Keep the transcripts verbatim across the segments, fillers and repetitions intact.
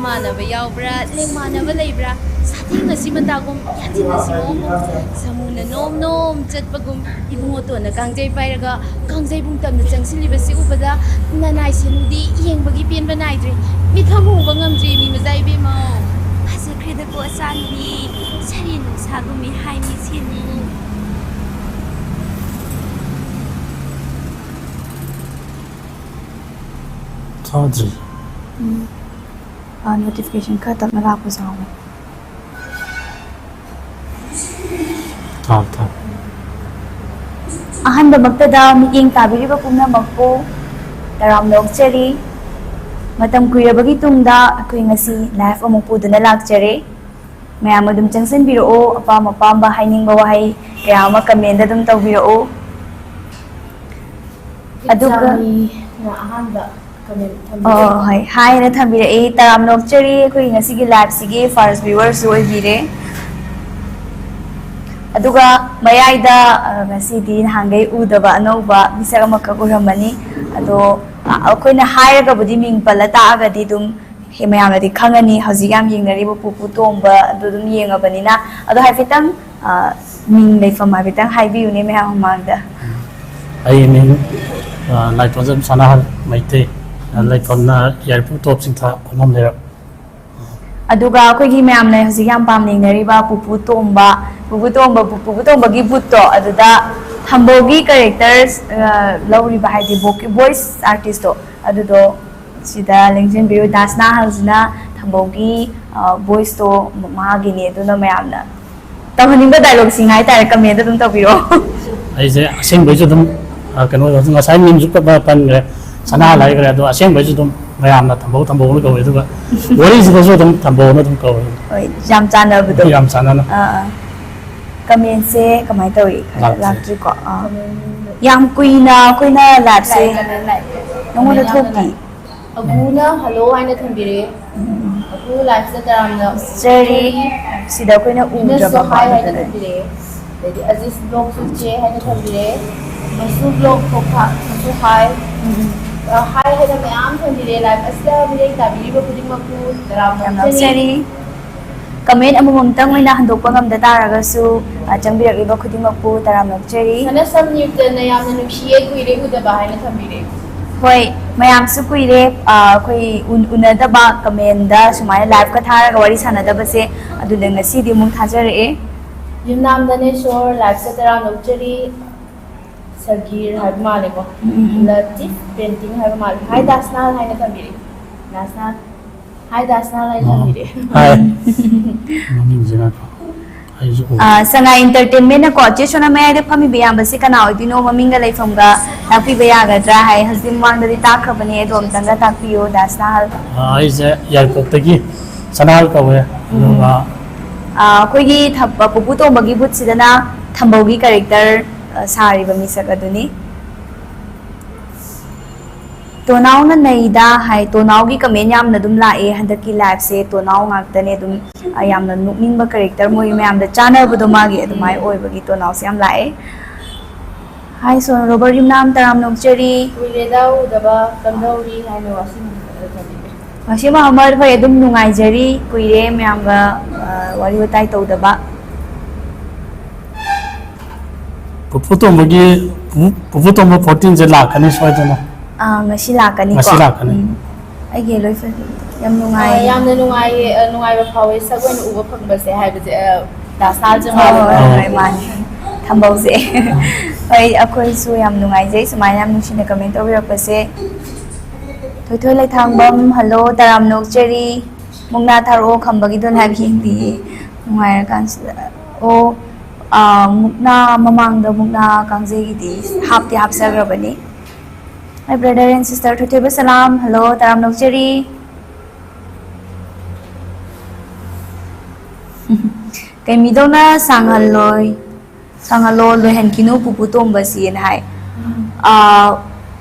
ꯃꯥꯟꯅꯕ ꯌꯥꯎꯕ꯭ꯔꯥ, ꯂꯦꯡ ꯃꯥꯟꯅꯕ ꯂꯩꯕ꯭ꯔꯥ? ꯁꯥꯊꯦꯡꯅꯁꯤ ꯃꯇꯥꯒꯨꯝ, ꯌꯥꯊꯦꯡꯅꯁꯤ ꯃꯑꯣꯡꯒꯨꯝ, ꯁꯥꯃꯨꯅ ꯅꯣꯝ ꯅꯣꯝ ꯆꯠꯄꯒꯨꯝ, ꯏꯕꯨꯡꯉꯣꯇꯣꯟꯅ ꯀꯥꯡꯖꯩ ꯄꯥꯏꯔꯒ ꯀꯥꯡꯖꯩꯕꯨꯡ ꯇꯝꯅ ꯆꯪꯁꯤꯜꯂꯤꯕꯁꯤ ꯎꯕꯗ ꯅꯅꯥꯏ ꯁꯦꯅꯨꯗꯤ ꯌꯦꯡꯕꯒꯤ ꯄꯦꯟꯕ ꯅꯥꯏꯗ꯭ꯔꯦ꯫ ꯃꯤꯠꯐꯝ ꯎꯕ ꯉꯝꯗ꯭ꯔꯦ ꯃꯤ ꯃꯆꯥ ꯏꯕꯦꯝꯃ꯫ ꯐꯖꯈ꯭ꯔꯦꯗꯀꯣ ꯑꯆꯥꯟꯕꯤ, ꯁꯔꯦꯟ ꯅꯨꯡꯁꯥꯒꯨꯝꯃꯤ ꯍꯥꯏ ꯃꯤ ꯁꯦꯅꯨ꯫ ꯊꯥꯗ꯭ꯔꯤ꯫ ꯎꯝ꯫ ꯑ, notification ꯈꯔ ꯇꯞꯅ ꯂꯥꯛꯄꯁꯨ ꯌꯥꯎꯕꯅꯤ꯫ ꯊꯥꯎ ꯊꯥꯎ꯫ ꯑꯍꯥꯟꯕꯃꯛꯇꯗ ꯃꯤꯠꯌꯦꯡ ꯇꯥꯕꯤꯔꯤꯕ ꯄꯨꯝꯅꯃꯛꯄꯨ ꯇꯔꯥꯝꯅ ꯑꯣꯛꯆꯔꯤ꯫ ꯃꯇꯝ ꯀꯨꯏꯔꯕꯒꯤ ꯇꯨꯡꯗ ꯑꯩꯈꯣꯏ ꯉꯁꯤ live ꯑꯃꯨꯛ ꯄꯨꯗꯨꯅ ꯂꯥꯛꯆꯔꯦ꯫ ꯃꯌꯥꯝ ꯑꯗꯨꯝ ꯆꯪꯁꯤꯟꯕꯤꯔꯛꯑꯣ, ꯑꯄꯥꯝ ꯑꯄꯥꯝꯕ ꯍꯥꯏꯅꯤꯡꯕ ꯋꯥꯍꯩ ꯀꯌꯥ ꯑꯃ comment ꯑꯗꯨꯝ ꯇꯧꯕꯤꯔꯛꯑꯣ꯫ ꯑꯗꯨꯒ ꯏꯆꯥꯅꯤꯅ ꯑꯍꯥꯟꯕ comment ꯑꯣ, ꯊꯝꯕꯤꯔꯛꯏ꯫ ꯍꯣꯏ, ꯍꯥꯏꯅ ꯊꯝꯕꯤꯔꯛꯏ꯫ ꯇꯔꯥꯝꯅ ꯑꯣꯛꯆꯔꯤ, ꯑꯩꯈꯣꯏꯒꯤ ꯉꯁꯤꯒꯤ liveꯁꯤꯒꯤ first viewerꯁꯨ ꯑꯣꯏꯕꯤꯔꯦ꯫ ꯑꯗꯨꯒ ꯃꯌꯥꯏꯗ, ꯑ, ꯉꯁꯤꯗꯤ ꯅꯍꯥꯟꯈꯩ ꯎꯗꯕ ꯑꯅꯧꯕ ꯃꯤꯁꯛ ꯑꯃꯈꯛ ꯎꯔꯝꯃꯅꯤ꯫ ꯑꯗꯣ, ꯑ, ꯑꯩꯈꯣꯏꯅ ꯍꯥꯏꯔꯒꯕꯨꯗꯤ ꯃꯤꯡ ꯄꯜꯂ ꯇꯥꯛꯑꯒꯗꯤ ꯑꯗꯨꯝ ꯍꯦ-, ꯃꯌꯥꯝꯅꯗꯤ ꯈꯪꯉꯅꯤ꯫ ꯍꯧꯖꯤꯛ ꯌꯥꯝ ꯌꯦꯡꯅꯔꯤꯕ ꯄꯨꯄꯨ ꯇꯣꯝꯕ ꯑꯗꯨ ꯑꯗꯨꯝ ꯌꯦꯡꯉꯕꯅꯤꯅ꯫ ꯑꯗꯣ ꯍꯥꯏꯐꯦꯠꯇꯪ, ꯑ, ꯃꯤꯡ ꯂꯩꯐꯝ ꯍꯥꯏꯐꯦꯠꯇꯪ ꯍꯥꯏꯕꯤꯌꯨꯅꯦ ꯃꯌꯥꯝ ꯃꯃꯥꯡꯗ꯫ ꯑꯩ ꯃꯤꯡ, ꯑ, ꯂꯥꯏꯄ꯭ꯔꯖꯝ ꯁꯅꯥꯍꯜ ꯃꯩꯇꯩ꯫ ꯑ, ꯂꯩꯐꯝꯅ ꯌꯥꯏꯔꯤꯄꯣꯛ ꯇꯣꯞ ꯆꯤꯡꯊꯥ ꯈꯣꯡꯉꯝ ꯂꯩꯔꯛ꯫ ꯑꯗꯨꯒ ꯑꯩꯈꯣꯏꯒꯤ ꯃꯌꯥꯝꯅ ꯍꯧꯖꯤꯛ ꯌꯥꯝ ꯄꯥꯝꯅ ꯌꯦꯡꯅꯔꯤꯕ ꯄꯨꯄꯨ ꯇꯣꯝꯕ, ꯄꯨꯄꯨ ꯇꯣꯝꯕ, ꯄꯨꯄꯨ ꯇꯣꯝꯕꯒꯤ ꯕꯨꯠꯇꯣ, ꯑꯗꯨꯗ ꯊꯝꯕꯧꯒꯤ characters, ꯑ, ꯂꯧꯔꯤꯕ, ꯍꯥꯏꯗꯤ ꯕꯣ-, voice artistꯇꯣ, ꯑꯗꯨꯗꯣ ꯁꯤꯗ ꯂꯦꯡꯁꯤꯟꯕꯤꯌꯨ꯫ ꯗꯥꯁꯅꯥꯍꯜꯁꯤꯅ ꯊꯝꯕꯧꯒꯤ, ꯑ, voiceꯇꯣ ꯃꯥꯒꯤꯅꯤ, ꯑꯗꯨꯅ ꯃꯌꯥꯝꯅ ꯇꯧꯍꯟꯅꯤꯡꯕ dialogueꯁꯤꯡ ꯍꯥꯏꯇꯥꯔꯦ, comment ꯑꯗꯨꯝ ꯇꯧꯕꯤꯔꯛꯑꯣ꯫ ꯑꯩꯁꯦ ꯑꯁꯦꯡꯕꯩꯁꯨ ꯑꯗꯨꯝ, ꯑ, ꯀꯩꯅꯣ, ꯉꯁꯥꯏ ꯃꯤꯡꯁꯨ ꯄ-, ꯄ-, ꯄꯟꯈ꯭ꯔꯦ, ꯁꯅꯥꯍꯜ ꯍꯥꯏꯈ꯭ꯔꯦ꯫ ꯑꯗꯣ ꯑꯁꯦꯡꯕꯩꯁꯨ ꯑꯗꯨꯝ ꯃꯌꯥꯝꯅ ꯊꯝꯕꯧ ꯊꯝꯕꯧꯅ ꯀꯧꯋꯦ꯫ ꯑꯗꯨꯒ ꯋꯥꯔꯤꯁꯤꯗꯁꯨ ꯑꯗꯨꯝ ꯊꯝꯕꯧꯅ ꯑꯗꯨꯝ ꯀꯧꯋꯦ꯫ ꯍꯣꯏ, ꯌꯥꯝ ꯆꯥꯟꯅꯕꯗꯣ꯫ ꯌꯥꯝ ꯆꯥꯟꯅꯅ꯫ ꯑꯥ, ꯑꯥ꯫ Commentꯁꯦ ꯀꯃꯥꯏꯅ ꯇꯧꯔꯤ? ꯂꯥꯛꯇ꯭ꯔꯤ꯫ ꯂꯥꯛꯇ꯭ꯔꯤꯀꯣ? ꯑꯥ꯫ ꯌꯥꯝ ꯀꯨꯏꯅ ꯑꯩꯈꯣꯏꯅ liveꯁꯦ ꯅꯉꯣꯟꯗ ꯊꯣꯛꯇꯤ? ꯑꯕꯨꯅ hello ꯍꯥꯏꯅ ꯊꯝꯕꯤꯔꯛꯑꯦ꯫ ꯑꯕꯨ liveꯇ ꯇꯔꯥꯝꯅ ꯆꯔꯤ꯫ ꯁꯤꯗ ꯑꯩꯈꯣꯏꯅ ꯃꯤꯅꯁꯨ ꯎꯗ꯭ꯔꯕ hi ꯍꯥꯏꯅ ꯃꯥꯜꯂꯦ꯫ ꯊꯝꯕꯤꯔꯛꯑꯦ꯫ ꯑꯗꯩꯗꯤ ꯑꯖꯤꯁ vlogꯁꯨ ꯆꯦ ꯍꯥꯏꯅ ꯊꯝꯕꯤꯔꯛꯑꯦ꯫ ꯃꯁꯨ vlog ꯈꯣꯛꯊꯥꯛꯅꯁꯨ hi꯫ ꯑ, ꯍꯥꯏ ꯍꯥꯏꯅ ꯃꯌꯥꯝ ꯊꯝꯕꯤꯔꯦ꯫ ꯂꯥꯏꯚ ꯑꯁꯤꯗ ꯃꯤꯠꯌꯦꯡ ꯇꯥꯕꯤꯔꯤꯕ ꯈꯨꯗꯤꯡꯃꯛꯄꯨ ꯇꯔꯥꯝꯅ ꯌꯥꯝ ꯑꯣꯛꯆꯔꯤ꯫ ꯂꯧꯖꯔꯤ꯫ ꯀꯃꯦꯟ ꯑꯃꯃꯝꯇꯪ ꯑꯣꯏꯅ ꯍꯟꯗꯣꯛꯄ ꯉꯝꯗ ꯇꯥꯔꯒꯁꯨ, ꯑ, ꯆꯪꯕꯤꯔꯛꯂꯤꯕ ꯈꯨꯗꯤꯡꯃꯛꯄꯨ ꯇꯔꯥꯝꯅ ꯑꯣꯛꯆꯔꯤ꯫ ꯁꯅꯥꯁꯝ ꯅ꯭ꯌꯨꯇꯟꯅ ꯌꯥꯝꯅ ꯅꯨꯡꯁꯤꯌꯦ, ꯀꯨꯏꯔꯦ ꯎꯗꯕ ꯍꯥꯏꯅ ꯊꯝꯕꯤꯔꯦ꯫ ꯍꯣꯏ, ꯃꯌꯥꯝꯁꯨ ꯀꯨꯏꯔꯦ, ꯑ, ꯑꯩꯈꯣꯏ ꯎꯟ-, ꯎꯅꯗꯕ, ꯀꯃꯦꯟꯗ ꯁꯨꯃꯥꯏꯅ ꯂꯥꯏꯚꯀ ꯊꯥꯔꯒ ꯋꯥꯔꯤ ꯁꯥꯟꯅꯗꯕꯁꯦ, ꯑꯗꯨꯗ ꯉꯁꯤꯗꯤ ꯑꯃꯨꯛ ꯊꯥꯖꯔꯛꯑꯦ꯫ ꯌꯨꯝꯅꯥꯝ ꯗꯅꯦꯁꯣꯔ ꯂꯥꯏꯚꯁꯦ ꯇꯔꯥꯝꯅ ꯑꯣꯛꯆꯔꯤ꯫ ꯁꯒꯤꯔ ꯍꯥꯏꯕ ꯃꯥꯜꯂꯦꯀꯣ꯫ ꯎꯝ, ꯎꯝ, ꯎꯝ꯫ ꯂꯇꯤꯐ ꯄꯦꯟꯇꯤꯡ ꯍꯥꯏꯕ ꯃꯥꯜꯂꯦ꯫ ꯍꯥꯏ ꯗꯥꯁꯅꯥꯜ ꯍꯥꯏꯅ ꯊꯝꯕꯤꯔꯛꯏ꯫ ꯗꯥꯁꯅꯥꯜ꯫ ꯍꯥꯏ ꯗꯥꯁꯅꯥꯜ ꯍꯥꯏꯅ ꯑꯣ, ꯊꯝꯕꯤꯔꯛꯑꯦ꯫ ꯍꯥꯏ꯫ ꯃꯃꯤꯡꯁꯦ ꯉꯥꯏꯈꯣ꯫ ꯑꯩꯁꯨ ꯎ-, ꯑꯥ, ꯁꯉꯥꯏ ꯏꯟꯇꯔꯇꯦꯟꯃꯦꯟꯅꯀꯣ, ꯆꯦ ꯁꯣꯅꯥ ꯃꯌꯥꯏꯗ ꯐꯝꯃꯤꯕ ꯏꯌꯥꯝꯕꯁꯤ ꯀꯅꯥ ꯑꯣꯏꯗꯣꯏꯅꯣ? ꯃꯃꯤꯡꯒ ꯂꯩꯐꯝꯒ ꯇꯥꯛꯄꯤꯕ ꯌꯥꯒꯗ꯭ꯔꯥ ꯍꯥꯏ꯫ ꯍꯧꯖꯤꯛ ꯃꯃꯥꯡꯗꯗꯤ ꯇꯥꯛꯈ꯭ꯔꯕꯅꯦ, ꯑꯗꯣ ꯑꯝꯇꯪꯒ ꯇꯥꯛꯄꯤꯌꯨ, ꯗꯥꯁꯅꯥꯍꯜ꯫ ꯑꯥ, ꯑꯩꯁꯦ ꯌꯥꯏꯔꯤꯄꯣꯛꯇꯒꯤ ꯁꯅꯥꯍꯜ ꯀꯧꯋꯦ꯫ ꯎꯝ꯫ ꯑꯗꯨꯒ ꯑꯥ, ꯑꯩꯈꯣꯏꯒꯤ ꯊ-, ꯄꯨꯄꯨ ꯇꯣꯝꯕꯒꯤ ꯕꯨꯠꯁꯤꯗꯅ ꯊꯝꯕꯧꯒꯤ ꯀꯦꯔꯦꯛꯇꯔ, ꯑ, ꯁꯥꯔꯤꯕ ꯃꯤꯁꯛ ꯑꯗꯨꯅꯤ꯫ ꯇꯣꯅꯥꯎꯅ ꯅꯩꯗ ꯍꯥꯏ, ꯇꯣꯅꯥꯎꯒꯤ ꯀꯃꯦꯟ ꯌꯥꯝꯅ ꯑꯗꯨꯝ ꯂꯥꯛꯑꯦ ꯍꯟꯗꯛꯀꯤ ꯂꯥꯏꯐꯁꯦ, ꯇꯣꯅꯥꯎ ꯉꯥꯛꯇꯅꯦ ꯑꯗꯨꯝ, ꯑ, ꯌꯥꯝꯅ ꯅꯣꯛꯅꯤꯡꯕ ꯀꯦꯔꯦꯛꯇꯔ, ꯃꯣꯏ ꯃꯌꯥꯝꯗ ꯆꯥꯟꯅꯕꯗꯣ ꯃꯥꯒꯤ ꯑꯗꯨꯃꯥꯏꯅ ꯎꯝ꯫ ꯑꯣꯏꯕꯒꯤ ꯇꯣꯅꯥꯎꯁꯦ ꯌꯥꯝ ꯂꯥꯛꯑꯦ꯫ ꯍꯥꯏ ꯁꯣꯟ ꯔꯣꯕꯔꯠ ꯌꯨꯝꯅꯥꯝ ꯇꯔꯥꯝꯅ ꯑꯣꯛꯆꯔꯤ꯫ ꯀꯨꯏꯔꯦꯗ ꯎꯗꯕ ꯀꯝꯗꯧꯔꯤ ꯍꯥꯏꯅ ꯋꯥꯁꯤ ꯃꯍꯃꯗ ꯊꯝꯕꯤꯔꯦ꯫ ꯋꯥꯁꯤ ꯃꯍꯃꯗ ꯍꯣꯏ ꯑꯗꯨꯝ ꯅꯨꯡꯉꯥꯏꯖꯔꯤ, ꯀꯨꯏꯔꯦ ꯃꯌꯥꯝꯒ, ꯑ, ꯋꯥꯔꯤ ꯋꯥꯇꯥꯏ ꯇꯧꯗꯕ꯫ ꯄꯨꯄꯨ ꯇꯣꯝꯕꯒꯤ, ꯄꯨꯄꯨ, ꯄꯨꯄꯨ ꯇꯣꯝꯕ ꯐꯣꯔꯇꯤꯟꯁꯦ ꯂꯥꯛꯀꯅꯤ ꯁꯣꯏꯗꯅ꯫ ꯑꯥ, ꯉꯁꯤ ꯂꯥꯛꯀꯅꯤꯀꯣ? ꯉꯁꯤ ꯂꯥꯛꯀꯅꯤ꯫ ꯎꯝ꯫ ꯑꯩꯒꯤ ꯂꯣꯏ ꯐꯖꯩ꯫ ꯌꯥꯝ ꯅꯨꯡꯉꯥꯏꯌꯦ꯫ ꯑ, ꯌꯥꯝꯅ ꯅꯨꯡꯉꯥꯏꯌꯦ, ꯑ, ꯅꯨꯡꯉꯥꯏꯕ ꯐꯥꯎꯋꯦ ꯁꯛ ꯑꯣꯏꯅ ꯎꯕ ꯐꯪꯕꯁꯦ, ꯍꯥꯏꯕꯗꯤ, ꯑ, ꯗꯥꯁꯅꯥꯜꯁꯦ ꯍꯣꯏ, ꯍꯣꯏ, ꯉꯥꯏꯔꯦꯀꯣ꯫ ꯍꯣꯏ, ꯃꯥꯅꯦ꯫ ꯊꯝꯕꯧꯁꯦ꯫ ꯍꯣꯏ, ꯑꯩꯈꯣꯏꯁꯨ ꯌꯥꯝ ꯅꯨꯡꯉꯥꯏꯖꯩ ꯁꯨꯃꯥꯏꯅ ꯌꯥꯝ ꯅꯨꯡꯁꯤꯅ ꯀꯃꯦꯟ ꯇꯧꯕꯤꯔꯛꯄꯁꯦ꯫ ꯊꯣꯏꯊꯣꯏ ꯂꯩꯊꯥꯡꯕꯝ, ꯍꯜꯂꯣ, ꯇꯔꯥꯝꯅ ꯑꯣꯛꯆꯔꯤ꯫ ꯃꯨꯛꯅꯥ ꯊꯥꯔꯛꯑꯣ ꯈꯝꯕꯒꯤꯗꯣ ꯂꯥꯏꯚ ꯌꯦꯡꯗꯤꯌꯦ꯫ ꯅꯨꯡꯉꯥꯏꯔꯀꯥꯟꯁꯤꯗ꯫ ꯑꯣ, ꯑꯥ, ꯃꯨꯛꯅꯥ ꯃꯃꯥꯡꯗ ꯃꯨꯛꯅꯥ ꯀꯥꯡꯖꯩꯒꯤꯗꯤ ꯍꯥꯞꯇꯤ ꯍꯥꯞꯆꯈ꯭ꯔꯕꯅꯤ꯫ My brother and sister, ꯊꯣꯏꯊꯣꯏꯕ ꯁꯂꯥꯝ, ꯍꯜꯂꯣ, ꯇꯔꯥꯝꯅ ꯑꯣꯛꯆꯔꯤ꯫ ꯀꯩꯃꯤꯗꯧꯅ ꯁꯥꯡꯍꯜꯂꯣꯏ, ꯁꯥꯡꯍꯜꯂꯣ, ꯂꯣꯏꯍꯟꯈꯤꯅꯨ ꯄꯨꯄꯨ ꯇꯣꯝꯕꯁꯤꯅ ꯍꯥꯏ꯫ ꯎꯝ꯫ ꯑꯥ,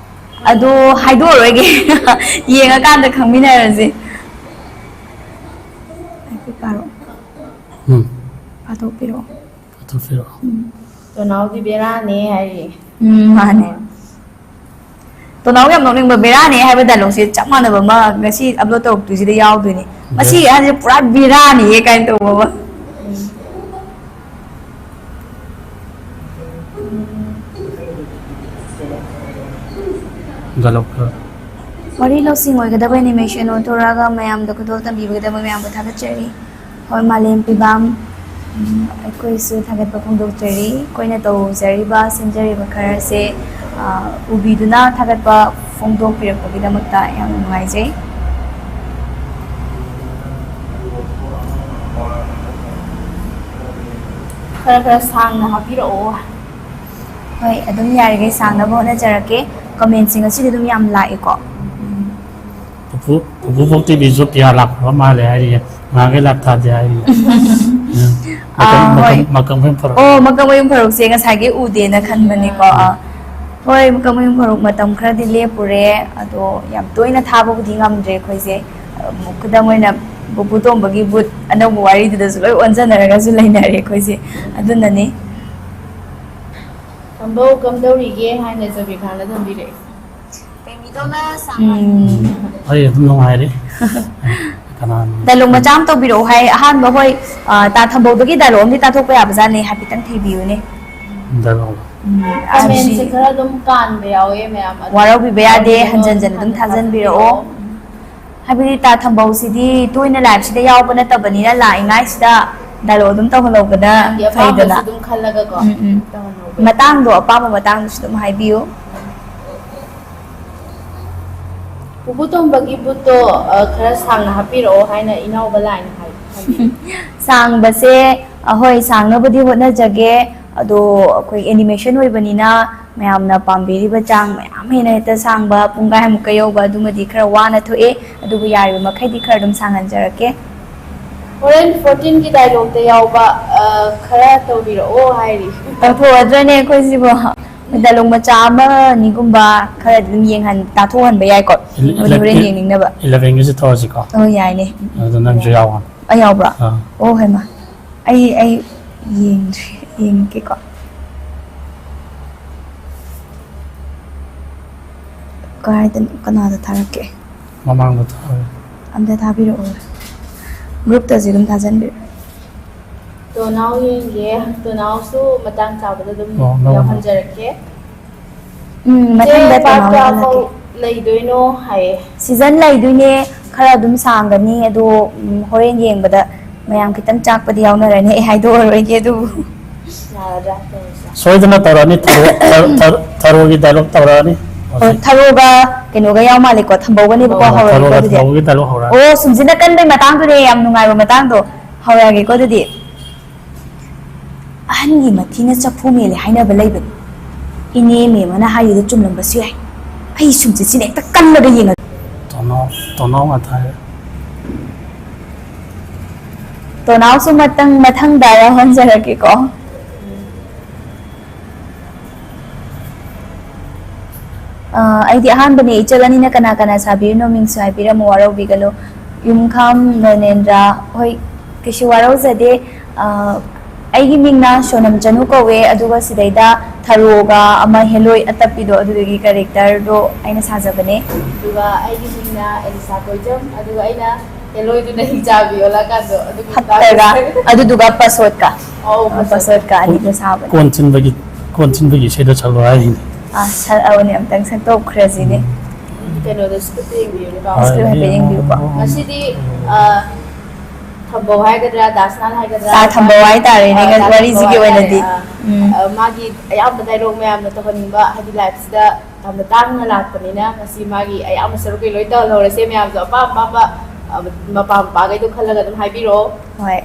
ꯑꯗꯣ ꯍꯥꯏꯗꯣꯛꯑꯔꯣꯏꯒꯦ꯫ ꯌꯦꯡꯉꯀꯥꯟꯗ ꯈꯪꯃꯤꯟꯅꯔꯁꯦ꯫ ꯍꯥꯏꯐꯦꯠ ꯄꯥꯔꯛꯑꯣ꯫ ꯎꯝ꯫ ꯄꯥꯊꯣꯛꯄꯤꯔꯛꯑꯣ꯫ ꯄꯥꯊꯣꯛꯄꯤꯔꯛꯑꯣ꯫ ꯎꯝ꯫ ꯇꯣꯅꯥꯎꯗꯤ ꯕꯦꯔꯥꯅꯦ ꯍꯥꯏꯔꯤ꯫ ꯎꯝ, ꯃꯥꯅꯦ꯫ ꯇꯣꯅꯥꯎ ꯌꯥꯝ ꯅꯣꯛꯅꯤꯡꯕ ꯕꯦꯔꯥꯅꯦ ꯍꯥꯏꯕ ꯗꯥꯏꯂꯣꯛꯁꯦ ꯆꯞ ꯃꯥꯟꯅꯕ ꯑꯃ ꯉꯁꯤ ꯑꯞꯂꯣꯗ ꯇꯧꯔꯛꯇꯣꯏꯁꯤꯗ ꯌꯥꯎꯗꯣꯏꯅꯦ꯫ "ꯃꯁꯤ ꯑꯍꯟꯁꯦ ꯄꯨꯔꯥ ꯕꯦꯔꯥꯅꯤꯌꯦ" ꯀꯥꯏꯅ ꯇꯧꯕ ꯑꯃ꯫ ꯗꯥꯏꯂꯣꯛ ꯈꯔ꯫ ꯋꯥꯔꯤ ꯂꯧꯁꯤꯡ ꯑꯣꯏꯒꯗꯕ ꯑꯦꯅꯤꯃꯦꯁꯟ ꯑꯣꯟꯊꯣꯔꯛꯑꯒ ꯃꯌꯥꯝꯗ ꯈꯨꯗꯣꯜ ꯇꯝꯕꯤꯕꯒꯤꯗꯃꯛ ꯃꯌꯥꯝꯕꯨ ꯊꯥꯒꯠꯆꯔꯤ꯫ ꯍꯣꯏ, ꯃꯥꯂꯦꯝ ꯄꯤꯕꯥꯝ, ꯎꯝ, ꯑꯩꯈꯣꯏꯁꯨ ꯊꯥꯒꯠꯄ ꯐꯣꯡꯗꯣꯛꯆꯔꯤ꯫ ꯑꯩꯈꯣꯏꯅ ꯇꯧꯖꯔꯤꯕ, ꯁꯦꯝꯖꯔꯤꯕ ꯈꯔꯁꯦ, ꯑ, ꯎꯕꯤꯗꯨꯅ ꯊꯥꯒꯠꯄ ꯐꯣꯡꯗꯣꯛꯄꯤꯔꯛꯄꯒꯤꯗꯃꯛꯇ ꯌꯥꯝꯅ ꯅꯨꯡꯉꯥꯏꯖꯩ꯫ ꯈꯔ ꯈꯔ ꯁꯥꯡꯅ ꯍꯥꯞꯄꯤꯔꯛꯑꯣ꯫ ꯍꯣꯏ, ꯑꯗꯨꯝ ꯌꯥꯔꯤꯈꯩ ꯁꯥꯡꯅꯕ ꯍꯣꯠꯅꯖꯔꯛꯀꯦ꯫ ꯀꯃꯦꯟꯁꯤꯡ ꯑꯁꯤꯗꯤ ꯑꯗꯨꯝ ꯌꯥꯝ ꯂꯥꯛꯑꯦꯀꯣ꯫ ꯄꯨꯄꯨ, ꯄꯨꯄꯨ ꯚꯣꯛ ꯇꯤꯚꯤꯁꯨ ꯄꯤ ꯑꯥꯔ ꯂꯥꯛꯄ ꯃꯥꯜꯂꯦ ꯍꯥꯏꯔꯤꯌꯦ꯫ ꯉꯍꯥꯟꯈꯩ ꯂꯥꯛ ꯊꯥꯗꯦ ꯍꯥꯏꯔꯤꯌꯦ꯫ ꯎꯝ꯫ ꯃꯀꯛ, ꯑꯥ, ꯃꯀꯛ, ꯍꯣꯏ꯫ ꯃꯀꯛ ꯃꯌꯨꯝ ꯐꯔꯛ꯫ ꯑꯣ, ꯃꯀꯛ ꯃꯌꯨꯝ ꯐꯔꯛꯁꯦ ꯉꯁꯥꯏꯒꯤ ꯎꯗꯦꯅ ꯈꯟꯕꯅꯤꯀꯣ꯫ ꯎꯝ꯫ ꯑꯥ꯫ ꯍꯣꯏ, ꯃꯀꯛ ꯃꯌꯨꯝ ꯐꯔꯛ ꯃꯇꯝ ꯈꯔꯗꯤ ꯂꯦꯞꯄꯨꯔꯦ꯫ ꯑꯗꯣ ꯌꯥꯝ ꯇꯣꯏꯅ ꯊꯥꯕꯕꯨꯗꯤ ꯉꯝꯗ꯭ꯔꯦ ꯑꯩꯈꯣꯏꯁꯦ꯫ ꯑꯃꯨꯛ ꯈꯨꯗꯝ ꯑꯣꯏꯅ ꯄꯨꯄꯨ ꯇꯣꯝꯕꯒꯤ ꯕꯨꯠ ꯑꯅꯧꯕ ꯋꯥꯔꯤꯗꯨꯗꯁꯨ ꯂꯣꯏ ꯑꯣꯟꯁꯤꯟꯅꯔꯒꯁꯨ ꯂꯩꯅꯔꯦ ꯑꯩꯈꯣꯏꯁꯦ꯫ ꯑꯗꯨꯅꯅꯦ꯫ ꯀꯝꯗꯧ-, ꯀꯝꯗꯧꯔꯤꯒꯦ ꯍꯥꯏꯅ ꯖꯕꯤꯔ ꯈꯥꯟꯅ ꯊꯝꯕꯤꯔꯛꯑꯦ꯫ ꯎꯝ꯫ ꯑꯩ ꯑꯗꯨꯝ ꯅꯨꯡꯉꯥꯏꯔꯤ꯫ ꯀꯅꯥꯅꯣ? ꯗꯥꯏꯂꯣꯛ ꯃꯆꯥ ꯑꯃ ꯇꯧꯕꯤꯔꯛꯑꯣ ꯍꯥꯏ꯫ ꯑꯍꯥꯟꯕ, ꯍꯣꯏ, ꯑ, ꯇꯥ ꯊꯝꯕꯧꯗꯒꯤ ꯗꯥꯏꯂꯣꯛ ꯑꯃꯗꯤ ꯇꯥꯊꯣꯛꯄ ꯌꯥꯕꯖꯥꯠꯅꯦ, ꯍꯥꯏꯐꯦꯠꯇꯪ ꯊꯤꯕꯤꯌꯨꯅꯦ꯫ ꯗꯥꯏꯂꯣꯛ꯫ ꯎꯝ, ꯀꯃꯦꯟꯁꯦ ꯑꯗꯨꯗꯤ ꯈꯔ ꯑꯗꯨꯝ ꯀꯥꯟꯕ ꯌꯥꯎꯋꯦ ꯃꯌꯥꯝ, ꯑꯗꯣ ꯋꯥꯔꯧꯕꯤꯕ ꯌꯥꯗꯦ, ꯀꯔꯤꯒꯤꯅꯣ ꯍꯟꯖꯟ ꯍꯟꯖꯟ ꯑꯗꯨꯝ ꯍꯟꯅ ꯊꯥꯖꯟꯕꯤꯔꯛꯑꯣ꯫ ꯊꯥꯖꯟꯕꯤꯔꯛꯑꯣ꯫ ꯍꯥꯏꯕꯗꯤ ꯇꯥ ꯊꯝꯕꯧꯁꯤꯗꯤ ꯇꯣꯏꯅ ꯂꯥꯏꯐꯁꯤꯗ ꯌꯥꯎꯕ ꯅꯠꯇꯕꯅꯤꯅ ꯂꯥꯛꯏꯉꯥꯏꯁꯤꯗ ꯗꯥꯏꯂꯣꯛ ꯑꯗꯨꯝ ꯇꯧꯍꯜꯍꯧꯕꯅ ꯃꯌꯥꯝꯒꯤ ꯑꯄꯥꯝꯕꯁꯨ ꯐꯩꯗꯅ꯫ ꯑꯗꯨꯝ ꯈꯜꯂꯒꯀꯣ ꯎꯝ, ꯎꯝ꯫ ꯇꯧꯍꯜꯍꯧꯕ ꯌꯥꯏ꯫ ꯃꯇꯥꯡꯗꯣ, ꯑꯄꯥꯝꯕ ꯃꯇꯥꯡꯗꯨꯁꯨ ꯑꯗꯨꯝ ꯍꯥꯏꯕꯤꯌꯨ꯫ ꯄꯨꯄꯨ ꯇꯣꯝꯕꯒꯤ ꯕꯨꯠꯇꯣ, ꯑ, ꯈꯔ ꯁꯥꯡꯅ ꯍꯥꯞꯄꯤꯔꯛꯑꯣ ꯍꯥꯏꯅ ꯏꯅꯥꯎꯕ ꯂꯥꯏꯅ ꯍꯥꯏ, ꯍꯥꯏꯕꯤꯌꯨ꯫ ꯁꯥꯡꯕꯁꯦ, ꯑ, ꯍꯣꯏ, ꯁꯥꯡꯅꯕꯗꯤ ꯍꯣꯠꯅꯖꯒꯦ, ꯑꯗꯣ ꯑꯩꯈꯣꯏ ꯑꯦꯅꯤꯃꯦꯁꯟ ꯑꯣꯏꯕꯅꯤꯅ ꯃꯌꯥꯝꯅ ꯄꯥꯝꯕꯤꯔꯤꯕ ꯆꯥꯡ ꯃꯌꯥꯝ ꯍꯦꯟꯅ ꯍꯦꯛꯇ ꯁꯥꯡꯕ, ꯄꯨꯡꯈꯥꯏꯃꯨꯛꯀ ꯌꯧꯕ, ꯑꯗꯨꯃꯗꯤ ꯈꯔ ꯋꯥꯅ ꯊꯣꯛꯑꯦ, ꯑꯗꯨꯕꯨ ꯌꯥꯔꯤꯕ ꯃꯈꯩꯗꯤ ꯈꯔ ꯑꯗꯨꯝ ꯁꯥꯡꯍꯟꯖꯔꯛꯀꯦ꯫ ꯍꯣꯔꯦꯟ ꯐꯣꯔꯇꯤꯟꯒꯤ ꯗꯥꯏꯂꯣꯛꯇ ꯌꯥꯎꯕ, ꯑ, ꯈꯔ ꯇꯧꯕꯤꯔꯛꯑꯣ ꯍꯥꯏꯔꯤ꯫ ꯇꯧꯊꯣꯛꯑꯗ꯭ꯔꯅꯦ ꯑꯩꯈꯣꯏꯁꯤꯕꯣ? ꯗꯥꯏꯂꯣꯛ ꯃꯆꯥ ꯑꯃ ꯑꯅꯤꯒꯨꯝꯕ ꯈꯔ ꯑꯗꯨꯝ ꯌꯦꯡꯍꯟ-, ꯇꯥꯊꯣꯛꯍꯟꯕ ꯌꯥꯏꯀꯣ? ꯏꯂ-, ꯃꯣꯏꯗꯤ ꯍꯣꯔꯦꯟ ꯏꯂ-, ꯌꯦꯡꯅꯤꯡꯅꯕ꯫ ꯏꯂꯚꯦꯟꯒꯤꯁꯨ ꯇꯧꯔꯁꯤꯀꯣ꯫ ꯑꯣ, ꯌꯥꯏꯅꯦ꯫ ꯑꯗꯨ ꯅꯪꯁꯨ ꯌꯥꯎꯋꯣ꯫ ꯑꯩ ꯌꯥꯎꯕ꯭ꯔꯣ? ꯑꯥ꯫ ꯑꯣ, ꯍꯩꯃꯥ꯫ ꯑꯩ, ꯑꯩ ꯌꯦꯡꯗ꯭ꯔꯤ, ꯌꯦꯡꯒꯦꯀꯣ꯫ ꯀꯥꯏꯗꯅꯣ, ꯀꯅꯥꯗ ꯊꯥꯔꯛꯀꯦ? ꯃꯃꯥꯡꯗ ꯊꯥꯔꯛꯑꯦ꯫ ꯑꯝꯇ ꯊꯥꯕꯤꯔꯛꯑꯣ꯫ ꯒ꯭ꯔꯨꯞꯇꯁꯨ ꯑꯗꯨꯝ ꯊꯥꯖꯟꯕꯤꯔꯛꯑꯣ꯫ ꯇꯣꯅꯥꯎ ꯌꯦꯡꯒꯦ꯫ ꯇꯣꯅꯥꯎꯁꯨ ꯃꯇꯥꯡ ꯆꯥꯕꯗ ꯑꯗꯨꯝ ꯑꯣ, ꯂꯧꯔꯣ꯫ ꯌꯥꯎꯍꯟꯖꯔꯛꯀꯦ꯫ ꯎꯝ, ꯆꯦ, ꯃꯊꯪꯗ part ꯇꯣꯅꯥꯎ ꯀꯌꯥ ꯐꯥꯎ ꯌꯥꯎꯍꯜꯂꯛꯀꯦ꯫ ꯂꯩꯗꯣꯏꯅꯣ ꯍꯥꯏꯌꯦ꯫ Season ꯂꯩꯗꯣꯏꯅꯦ, ꯈꯔ ꯑꯗꯨꯝ ꯁꯥꯡꯒꯅꯤ, ꯑꯗꯣ, ꯎꯝ, ꯍꯣꯔꯦꯟ ꯌꯦꯡꯕꯗ ꯃꯌꯥꯝ ꯈꯤꯇꯪ ꯆꯥꯛꯄꯗꯤ ꯌꯥꯎꯅꯔꯅꯤ, ꯑꯩ ꯍꯥꯏꯗꯣꯛꯑꯔꯣꯏꯒꯦ ꯑꯗꯨꯕꯨ꯫ ꯌꯥꯔꯗ꯭ꯔꯥ ꯇꯧꯔꯤꯁꯦ? ꯁꯣꯏꯗꯅ ꯇꯧꯔꯛꯑꯅꯤ, ꯊꯔꯣ-, ꯊꯔꯣ-, ꯊꯔꯣꯒꯤ dialogue ꯇꯧꯔꯛꯑꯅꯤ꯫ ꯑꯣ, ꯊꯔꯣꯒ ꯀꯩꯅꯣꯒ ꯌꯥꯎ ꯃꯥꯜꯂꯦꯀꯣ, ꯊꯝꯕꯧꯒꯅꯦꯕꯀꯣ ꯊꯔꯣꯒ ꯍꯧꯔꯒꯦꯀꯣ ꯊꯔꯣꯒ ꯑꯗꯨꯗꯤ꯫ ꯊꯝꯕꯧꯒꯤ dialogue ꯍꯧꯔꯛꯑꯅꯤ꯫ ꯑꯣ, ꯁꯨꯝꯁꯤꯅ ꯀꯟꯕꯩ ꯃꯇꯥꯡꯗꯨꯅꯦ, ꯌꯥꯝ ꯅꯨꯡꯉꯥꯏꯕ ꯃꯇꯥꯡꯗꯣ꯫ ꯍꯧꯔꯛꯑꯒꯦꯀꯣ ꯑꯗꯨꯗꯤ꯫ "ꯑꯍꯟꯒꯤ ꯃꯊꯤꯅ ꯆꯐꯨ ꯃꯦꯜꯂꯦ" ꯍꯥꯏꯅꯕ ꯂꯩꯕꯅꯤ꯫ ꯏꯅꯦ ꯃꯦꯝꯃꯅ ꯍꯥꯏꯔꯤꯗꯣ ꯆꯨꯝꯂꯝꯕꯁꯨ ꯌꯥꯏ꯫ ꯑꯩ ꯁꯨꯝꯁꯤꯠꯁꯤꯅ ꯍꯦꯛꯇ ꯀꯜꯂꯒ ꯌꯦꯡꯉꯒꯦ꯫ ꯇꯣꯅꯥꯎ, ꯇꯣꯅꯥꯎ ꯉꯥꯛꯇ ꯍꯥꯏꯔꯦ꯫ ꯇꯣꯅꯥꯎꯁꯨ ꯃꯊꯪ, ꯃꯊꯪꯗ ꯌꯥꯎꯍꯟꯖꯔꯛꯀꯦꯀꯣ꯫ ꯑ, ꯑꯩꯗꯤ ꯑꯍꯥꯟꯕꯅꯦ, ꯏꯆꯜ ꯑꯅꯤꯅ ꯀꯅꯥ ꯀꯅꯥ ꯁꯥꯕꯤꯔꯤꯅꯣ? ꯃꯤꯡꯁꯨ ꯍꯥꯏꯕꯤꯔꯝꯃꯨ, ꯋꯥꯔꯧꯕꯤꯒꯅꯨ꯫ ꯌꯨꯝꯈꯥꯝ ꯅꯣꯅꯦꯟꯗ꯭ꯔ, ꯍꯣꯏ, ꯀꯩꯁꯨ ꯋꯥꯔꯧꯖꯗꯦ꯫ ꯑ, ꯑꯩꯒꯤ ꯃꯤꯡꯅ ꯁꯣꯅꯝ ꯆꯅꯨ ꯀꯧꯋꯦ, ꯑꯗꯨꯒ ꯁꯤꯗꯩꯗ ꯊꯔꯣꯒ ꯑꯃ ꯍꯦꯂꯣꯏ ꯑꯇꯞꯄꯤꯗꯣ, ꯑꯗꯨꯗꯨꯒꯤ characterꯗꯣ ꯑꯩꯅ ꯁꯥꯖꯕꯅꯦ꯫ ꯑꯗꯨꯒ ꯑꯩꯒꯤ ꯃꯤꯡꯅ ꯑꯦꯂꯤꯁꯥ ꯀꯣꯏꯖꯝ, ꯑꯗꯨꯒ ꯑꯩꯅ ꯍꯦꯂꯣꯏꯗꯨꯅ ꯍꯤꯡꯆꯥꯕꯤ ꯑꯣꯜꯂꯛꯑꯀꯥꯟꯗꯣ, ꯑꯗꯨꯒꯤ ꯍꯠꯇꯒ, ꯃꯇꯥꯡꯗ꯫ ꯑꯗꯨꯗꯨꯒ ꯄꯁꯣꯠꯀ꯫ ꯑꯧ, ꯑ, ꯄꯁꯣꯠ꯫ ꯄꯁꯣꯠꯀ ꯑꯅꯤꯗꯣ ꯁꯥꯕꯅꯦ꯫ ꯀꯣꯟ ꯆꯤꯟꯕꯒꯤ, ꯀꯣꯟ ꯆꯤꯟꯕꯒꯤ ꯏꯁꯩꯗꯣ ꯁꯛꯂꯣ ꯍꯥꯏꯔꯤꯅꯦ꯫ ꯑ, ꯁꯛꯂꯛꯑꯣꯅꯦ, ꯑꯝꯇꯪ ꯁꯛꯇꯣꯛꯈ꯭ꯔꯁꯤꯅꯦ꯫ ꯎꯝ꯫ ꯀꯩꯅꯣꯗ script ꯌꯦꯡꯕꯤꯌꯨꯅꯦ, ꯄꯥꯎ꯫ Script ꯍꯥꯏꯐꯦꯠ ꯌꯦꯡꯕꯤꯌꯨꯀꯣ꯫ ꯉꯁꯤꯗꯤ, ꯑ, ꯊꯝꯕꯧ ꯍꯥꯏꯒꯗ꯭ꯔꯥ, ꯗꯥꯁꯅꯥꯟ ꯍꯥꯏꯒꯗ꯭ꯔꯥ? ꯑ, ꯊꯝꯕꯧ ꯍꯥꯏꯇꯥꯔꯦꯅꯦ, ꯑ, ꯉ-, ꯊꯝꯕꯧ ꯋꯥꯔꯤꯁꯤꯒꯤ ꯍꯥꯏꯇꯥꯔꯦ, ꯑꯣꯏꯅꯗꯤ꯫ ꯑ, ꯎꯝ꯫ ꯑ, ꯃꯥꯒꯤ ꯑꯌꯥꯝꯕ dialogue ꯃꯌꯥꯝꯅ ꯇꯧꯍꯟꯅꯤꯡꯕ, ꯍꯥꯏꯗꯤ lifeꯁꯤꯗ ꯌꯥꯝꯅ ꯇꯥꯡꯅ ꯂꯥꯛꯄꯅꯤꯅ ꯉꯁꯤ ꯃꯥꯒꯤ ꯑꯌꯥꯝꯕ ꯁꯔꯨꯛꯀꯩ ꯂꯣꯏ ꯇꯧꯍꯜꯍꯧꯔꯁꯦ꯫ ꯃꯌꯥꯝꯁꯨ ꯑꯄꯥꯝ ꯑꯄꯥꯝꯕ, ꯑ, ꯃꯄꯥ ꯃꯄꯥꯈꯩꯗꯣ ꯈꯜꯂꯒ ꯑꯗꯨꯝ ꯍꯥꯏꯕꯤꯔꯛꯑꯣ꯫ ꯍꯣꯏ꯫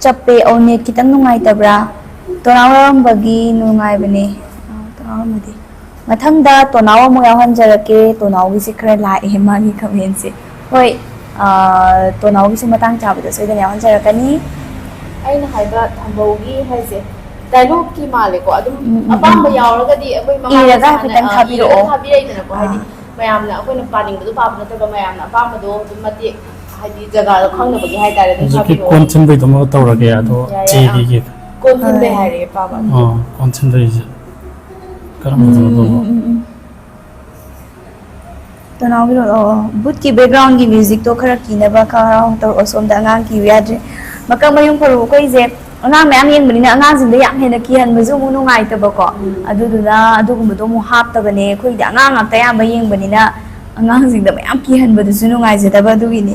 ꯆꯞꯄꯦ꯫ ꯑꯧ, net ꯈꯤꯇꯪ ꯅꯨꯡꯉꯥꯏꯇꯕ꯭ꯔꯥ? ꯇꯣꯅꯥꯎ ꯌꯥꯎꯔꯝꯕꯒꯤ ꯅꯨꯡꯉꯥꯏꯕꯅꯦ꯫ ꯑ, ꯇꯣꯅꯥꯎ ꯌꯥꯎꯔꯝꯃꯗꯤ꯫ ꯃꯊꯪꯗ ꯇꯣꯅꯥꯎ ꯑꯃꯨꯛ ꯌꯥꯎꯍꯟꯖꯔꯛꯀꯦ꯫ ꯇꯣꯅꯥꯎꯒꯤꯁꯦ ꯈꯔ ꯂꯥꯛꯑꯦ ꯃꯥꯒꯤ commentꯁꯦ꯫ ꯍꯣꯏ, ꯑ, ꯇꯣꯅꯥꯎꯒꯤꯁꯨ ꯃꯇꯥꯡ ꯆꯥꯕꯗ ꯁꯣꯏꯗꯅ ꯌꯥꯎꯍꯟꯖꯔꯛꯀꯅꯤ꯫ ꯑꯩꯅ ꯍꯥꯏꯕ ꯊꯝꯕꯧꯒꯤ ꯍꯥꯏꯁꯦ dialogueꯀꯤ ꯃꯥꯜꯂꯦꯀꯣ꯫ ꯑꯗꯨꯝ ꯎꯝ, ꯎꯝ, ꯎꯝ꯫ ꯑꯄꯥꯝꯕ ꯌꯥꯎꯔꯒꯗꯤ ꯑꯩꯈꯣꯏ ꯃꯃꯥꯡꯗ ꯏꯔꯒ ꯁꯥꯟꯅ-, ꯍꯥꯏꯐꯦꯠꯇꯪ ꯑ, ꯊꯥꯕꯤꯔꯛꯑꯣ꯫ ꯏꯔꯒ ꯊꯥꯕꯤꯔꯛꯏꯗꯅꯀꯣ꯫ ꯍꯥꯏꯗꯤ ꯑꯥ꯫ ꯃꯌꯥꯝꯅ ꯑꯩꯈꯣꯏꯅ ꯄꯥꯅꯤꯡꯕꯗꯣ ꯄꯥꯕ ꯅꯠꯇꯕ, ꯃꯌꯥꯝꯅ ꯑꯄꯥꯝꯕꯗꯣ ꯑꯗꯨꯝ ꯃꯇꯦꯛ, ꯍꯥꯏꯗꯤ ꯖꯒꯥꯗꯣ ꯈꯪꯅꯕꯒꯤ ꯍꯥꯏꯇꯥꯔꯦ, ꯑꯗꯨꯝ ꯍꯧꯖꯤꯛꯀꯤ ꯊꯥꯕꯤꯔꯛꯑꯣ꯫ ꯀꯣꯟ ꯆꯤꯟꯕꯩꯗꯨꯃꯒ ꯇꯧꯔꯒꯦ, ꯑꯗꯣ ꯌꯥꯏꯌꯦ, ꯑꯥ꯫ ꯆꯦꯒꯤꯒꯤ ꯀꯣꯟ ꯊꯤꯟꯕꯩ ꯍꯥꯏꯔꯛꯑꯦ ꯄꯥꯕ꯫ ꯑꯣ, ꯀꯣꯟ ꯊꯤꯟꯕꯩꯁꯦ ꯀꯔꯝꯕꯗꯅꯣ ꯇꯧꯕ? ꯇꯅꯥꯎꯒꯤꯔꯣ? ꯑꯣ, ꯕꯨꯠꯀꯤ ꯕꯦꯛꯒ꯭ꯔꯥꯎꯟꯒꯤ ꯃ꯭ꯌꯨꯖꯤꯛꯇꯣ ꯈꯔ ꯀꯤꯅꯕ ꯈꯔ ꯇꯧꯔꯛꯑꯣ꯫ ꯁꯣꯝꯗ ꯑꯉꯥꯡ ꯀꯤꯌꯨ ꯌꯥꯗ꯭ꯔꯦ꯫ ꯃꯀꯛ ꯃꯌꯨꯡ ꯐꯔꯨ ꯑꯩꯈꯣꯏꯁꯦ ꯑꯉꯥꯡ ꯃꯌꯥꯝ ꯌꯦꯡꯕꯅꯤꯅ ꯑꯉꯥꯡꯁꯤꯡꯗ ꯌꯥꯝ ꯍꯦꯟꯅ ꯀꯤꯍꯟꯕꯁꯨ ꯑꯃꯨꯛ ꯅꯨꯡꯉꯥꯏꯇꯕꯀꯣ꯫ ꯑꯗꯨꯗꯨꯅ ꯑꯗꯨꯒꯨꯝꯕꯗꯣ ꯑꯃꯨꯛ ꯍꯥꯞꯇꯕꯅꯦ꯫ ꯑꯩꯈꯣꯏꯗꯤ ꯑꯉꯥꯡ ꯉꯥꯛꯇ ꯑꯌꯥꯝꯕ ꯌꯦꯡꯕꯅꯤꯅ ꯑꯉꯥꯡꯁꯤꯡꯗ ꯃꯌꯥꯝ ꯀꯤꯍꯟꯕꯗꯨꯁꯨ ꯅꯨꯡꯉꯥꯏꯖꯗꯕ ꯑꯗꯨꯒꯤꯅꯤ꯫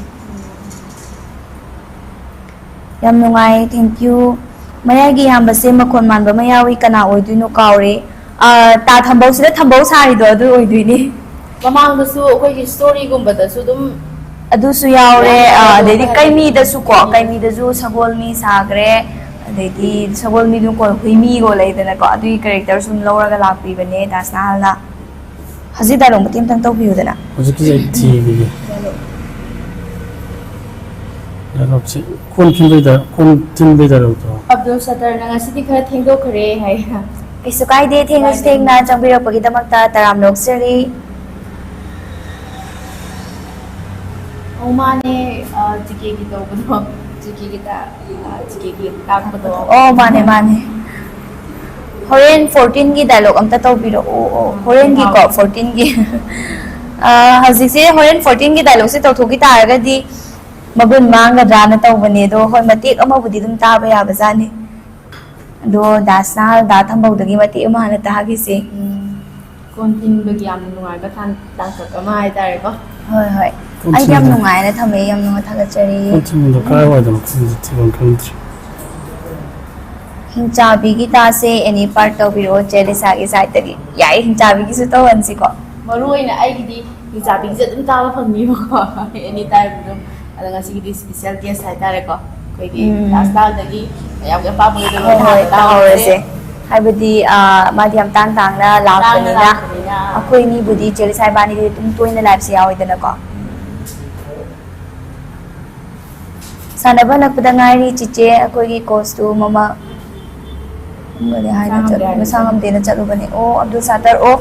ꯌꯥꯝ ꯅꯨꯡꯉꯥꯏ, thank you꯫ ꯃꯌꯥꯏꯒꯤ ꯏꯌꯥꯝꯕꯁꯦ ꯃꯈꯣꯟ ꯃꯥꯟꯕ ꯑꯃ ꯌꯥꯎꯏ, ꯀꯅꯥ ꯑꯣꯏꯗꯣꯏꯅꯣ ꯀꯥꯎꯔꯦ꯫ ꯑꯥ, ꯇꯥ ꯊꯝꯕꯧꯁꯤꯗ ꯊꯝꯕꯧ ꯁꯥꯔꯤꯗꯣ ꯑꯗꯨ ꯑꯣꯏꯗꯣꯏꯅꯦ꯫ ꯃꯃꯥꯡꯗꯁꯨ ꯑꯩꯈꯣꯏꯒꯤ ꯁ꯭ꯇꯣꯔꯤꯒꯨꯝꯕꯗꯁꯨ ꯑꯗꯨꯝ ꯑꯗꯨꯁꯨ ꯌꯥꯎꯔꯦ꯫ ꯌꯥꯎꯔꯦ, ꯑꯥ, ꯑꯗꯩꯗꯤ ꯑꯗꯨꯒ ꯀꯩꯃꯤꯗꯁꯨ ꯀꯣ, ꯀꯩꯃꯤꯗꯁꯨ ꯁꯒꯣꯜꯃꯤ ꯁꯥꯈ꯭ꯔꯦ꯫ ꯑꯗꯩꯗꯤ ꯁꯒꯣꯜꯃꯤꯗꯨ ꯀꯣ, ꯍꯨꯏꯃꯤꯒꯣ ꯂꯩꯗꯅꯀꯣ, ꯑꯗꯨꯒꯤ ꯀꯦꯔꯦꯛꯇꯔ ꯁꯨꯝ ꯂꯧꯔꯒ ꯂꯥꯛꯄꯤꯕꯅꯦ ꯗꯥꯁꯅꯥꯍꯜꯅ꯫ ꯍꯧꯖꯤꯛ ꯗꯥꯏꯂꯣꯛ ꯃꯇꯦꯛ ꯑꯃꯇꯪ ꯇꯧꯕꯤꯌꯨꯗꯅ꯫ ꯍꯧꯖꯤꯛꯀꯤꯁꯦ ꯑꯩ ꯊꯤꯈꯤꯒꯦ꯫ ꯗꯥꯏꯂꯣꯛꯁꯦ ꯀꯣꯟ ꯊꯤꯟꯕꯩ ꯗꯥꯏ-, ꯀꯣꯟ ꯊꯤꯟꯕꯩ ꯗꯥꯏꯂꯣꯛꯇꯣ꯫ ꯑꯕꯗꯨꯜ ꯁꯠꯇꯔꯅ ꯉꯁꯤꯗꯤ ꯈꯔ ꯊꯦꯡꯗꯣꯛꯈ꯭ꯔꯦ ꯍꯥꯏ꯫ ꯀꯩꯁꯨ ꯀꯥꯏꯗꯦ, ꯊꯦꯡꯉꯁꯨ ꯊꯦꯡꯅ ꯆꯪꯕꯤꯔꯛꯄꯒꯤꯗꯃꯛꯇ ꯇꯔꯥꯝꯅ ꯑꯣꯛꯆꯔꯤ꯫ ꯑꯧ ꯃꯥꯅꯦ, ꯖꯤꯀꯦꯒꯤ ꯇꯧꯕꯗꯣ, ꯖꯤꯀꯦꯒꯤ ꯖꯤꯀꯦꯒꯤ ꯇꯥꯛꯄꯗꯣ꯫ ꯑꯣ, ꯃꯥꯅꯦ, ꯃꯥꯅꯦ꯫ ꯍꯣꯔꯦꯟ ꯐꯣꯔꯇꯤꯟꯒꯤ ꯗꯥꯏꯂꯣꯛ ꯑꯝꯇ ꯇꯧꯕꯤꯔꯛꯑꯣ꯫ ꯑꯣ, ꯍꯣꯔꯦꯟꯒꯤꯀꯣ, ꯐꯣꯔꯇꯤꯟꯒꯤ꯫ ꯑꯥ, ꯍꯧꯖꯤꯛꯁꯦ ꯍꯣꯔꯦꯟ ꯐꯣꯔꯇꯤꯟꯒꯤ ꯗꯥꯏꯂꯣꯛꯁꯦ ꯇꯧꯊꯣꯛꯈꯤ ꯇꯥꯔꯒꯗꯤ ꯃꯒꯨꯟ ꯃꯥꯡꯒꯗ꯭ꯔꯥꯅ ꯇꯧꯕꯅꯦ꯫ ꯑꯗꯣ ꯍꯣꯏ, ꯃꯇꯦꯛ ꯑꯃꯕꯨꯗꯤ ꯑꯗꯨꯝ ꯇꯥꯕ ꯌꯥꯕꯖꯥꯠꯅꯤ꯫ ꯑꯗꯣ ꯗꯥꯁꯅꯥ ꯗꯥ ꯊꯝꯕꯧꯗꯒꯤ ꯃꯇꯦꯛ ꯑꯃ ꯍꯥꯟꯅ ꯇꯥꯈꯤꯁꯦ꯫ ꯀꯣꯟ ꯊꯤꯟꯕꯒꯤ ꯌꯥꯝꯅ ꯅꯨꯡꯉꯥꯏꯕ ꯇꯥꯡ-, ꯇꯥꯡꯀꯛ ꯑꯃ ꯍꯥꯏꯇꯥꯔꯦꯀꯣ꯫ ꯍꯣꯏ, ꯍꯣꯏ꯫ ꯀꯣꯟ ꯑꯩꯗꯤ ꯌꯥꯝ ꯊꯤꯟꯕ꯫ ꯅꯨꯡꯉꯥꯏꯅ ꯊꯝꯃꯦ, ꯌꯥꯝ ꯅꯨꯡꯉꯥꯏ, ꯊꯥꯒꯠꯆꯔꯤ꯫ ꯀꯣꯟ ꯊꯤꯟꯕꯗꯣ ꯀꯥꯏꯋꯥꯏꯗꯅꯣ ꯈꯪꯗꯦ, ꯊꯤꯐꯝ ꯈꯪꯗ꯭ꯔꯦ꯫ ꯍꯤꯡꯆꯥꯕꯤꯒꯤ ꯇꯥꯁꯦ, ꯑꯦꯅꯤ ꯄꯥꯔꯠ ꯇꯧꯕꯤꯔꯛꯑꯣ, ꯆꯦ ꯂꯤꯁꯥꯒꯤ ꯁꯥꯏꯠꯇꯒꯤ꯫ ꯌꯥꯏ, ꯍꯤꯡꯆꯥꯕꯤꯒꯤꯁꯨ ꯇꯧꯍꯟꯁꯤꯀꯣ꯫ ꯃꯔꯨ ꯑꯣꯏꯅ ꯑꯩꯒꯤꯗꯤ ꯍꯤꯡꯆꯥꯕꯤꯒꯤꯁꯦ ꯑꯗꯨꯝ ꯇꯥꯕ ꯐꯪꯅꯤꯕꯀꯣ, ꯑꯦꯅꯤ ꯇꯥꯏꯝ ꯑꯗꯨꯝ꯫ ꯑꯗꯣ ꯉꯁꯤꯒꯤꯗꯤ ꯏꯁꯄꯤꯁꯦꯜ ꯒꯦꯁ ꯍꯥꯏꯇꯥꯔꯦꯀꯣ, ꯑꯩꯈꯣꯏꯒꯤ ꯎꯝ꯫ ꯗꯥꯁꯅꯥꯍꯜꯗꯒꯤ ꯃꯌꯥꯝꯒꯤ ꯑꯄꯥꯝꯕ ꯑꯣꯏꯗꯕ ꯍꯣꯏ, ꯍꯣꯏ, ꯇꯥꯍꯧꯔꯁꯦ꯫ ꯇꯥꯍꯧꯔꯁꯦ꯫ ꯍꯥꯏꯕꯗꯤ, ꯑꯥ, ꯃꯥꯗꯤ ꯌꯥꯝ ꯇꯥꯡ ꯇꯥꯡꯅ ꯇꯥꯡꯅ ꯂꯥꯛꯄꯅꯤꯅ꯫ ꯂꯥꯛꯄꯅꯤꯅ꯫ ꯑꯩꯈꯣꯏ ꯑꯅꯤꯕꯨꯗꯤ ꯆꯦ ꯂꯤꯁꯥ ꯏꯕꯥꯅꯤꯗꯤ ꯑꯗꯨꯝ ꯇꯣꯏꯅ ꯂꯥꯏꯞꯁꯦ ꯌꯥꯎꯋꯤꯗꯅꯀꯣ꯫ ꯁꯥꯟꯅꯕ ꯍꯜꯂꯛꯄꯗ ꯉꯥꯏꯔꯤ ꯆꯤꯆꯦ, ꯑꯩꯈꯣꯏꯒꯤ ꯀꯣꯁꯇꯨ ꯃꯃꯥ ꯑꯃꯗꯤ ꯍꯥꯏꯅ ꯃꯁꯥ ꯉꯝꯗꯦ ꯆꯠ-, ꯍꯥꯏꯅ ꯃꯁꯥ ꯆꯠꯂꯨ꯫ ꯉꯝꯗꯦꯅ ꯆꯠꯂꯨꯕꯅꯦ꯫ ꯑꯣ, ꯑꯕꯗꯨꯜ ꯁꯥꯇꯔ, ꯑꯣ,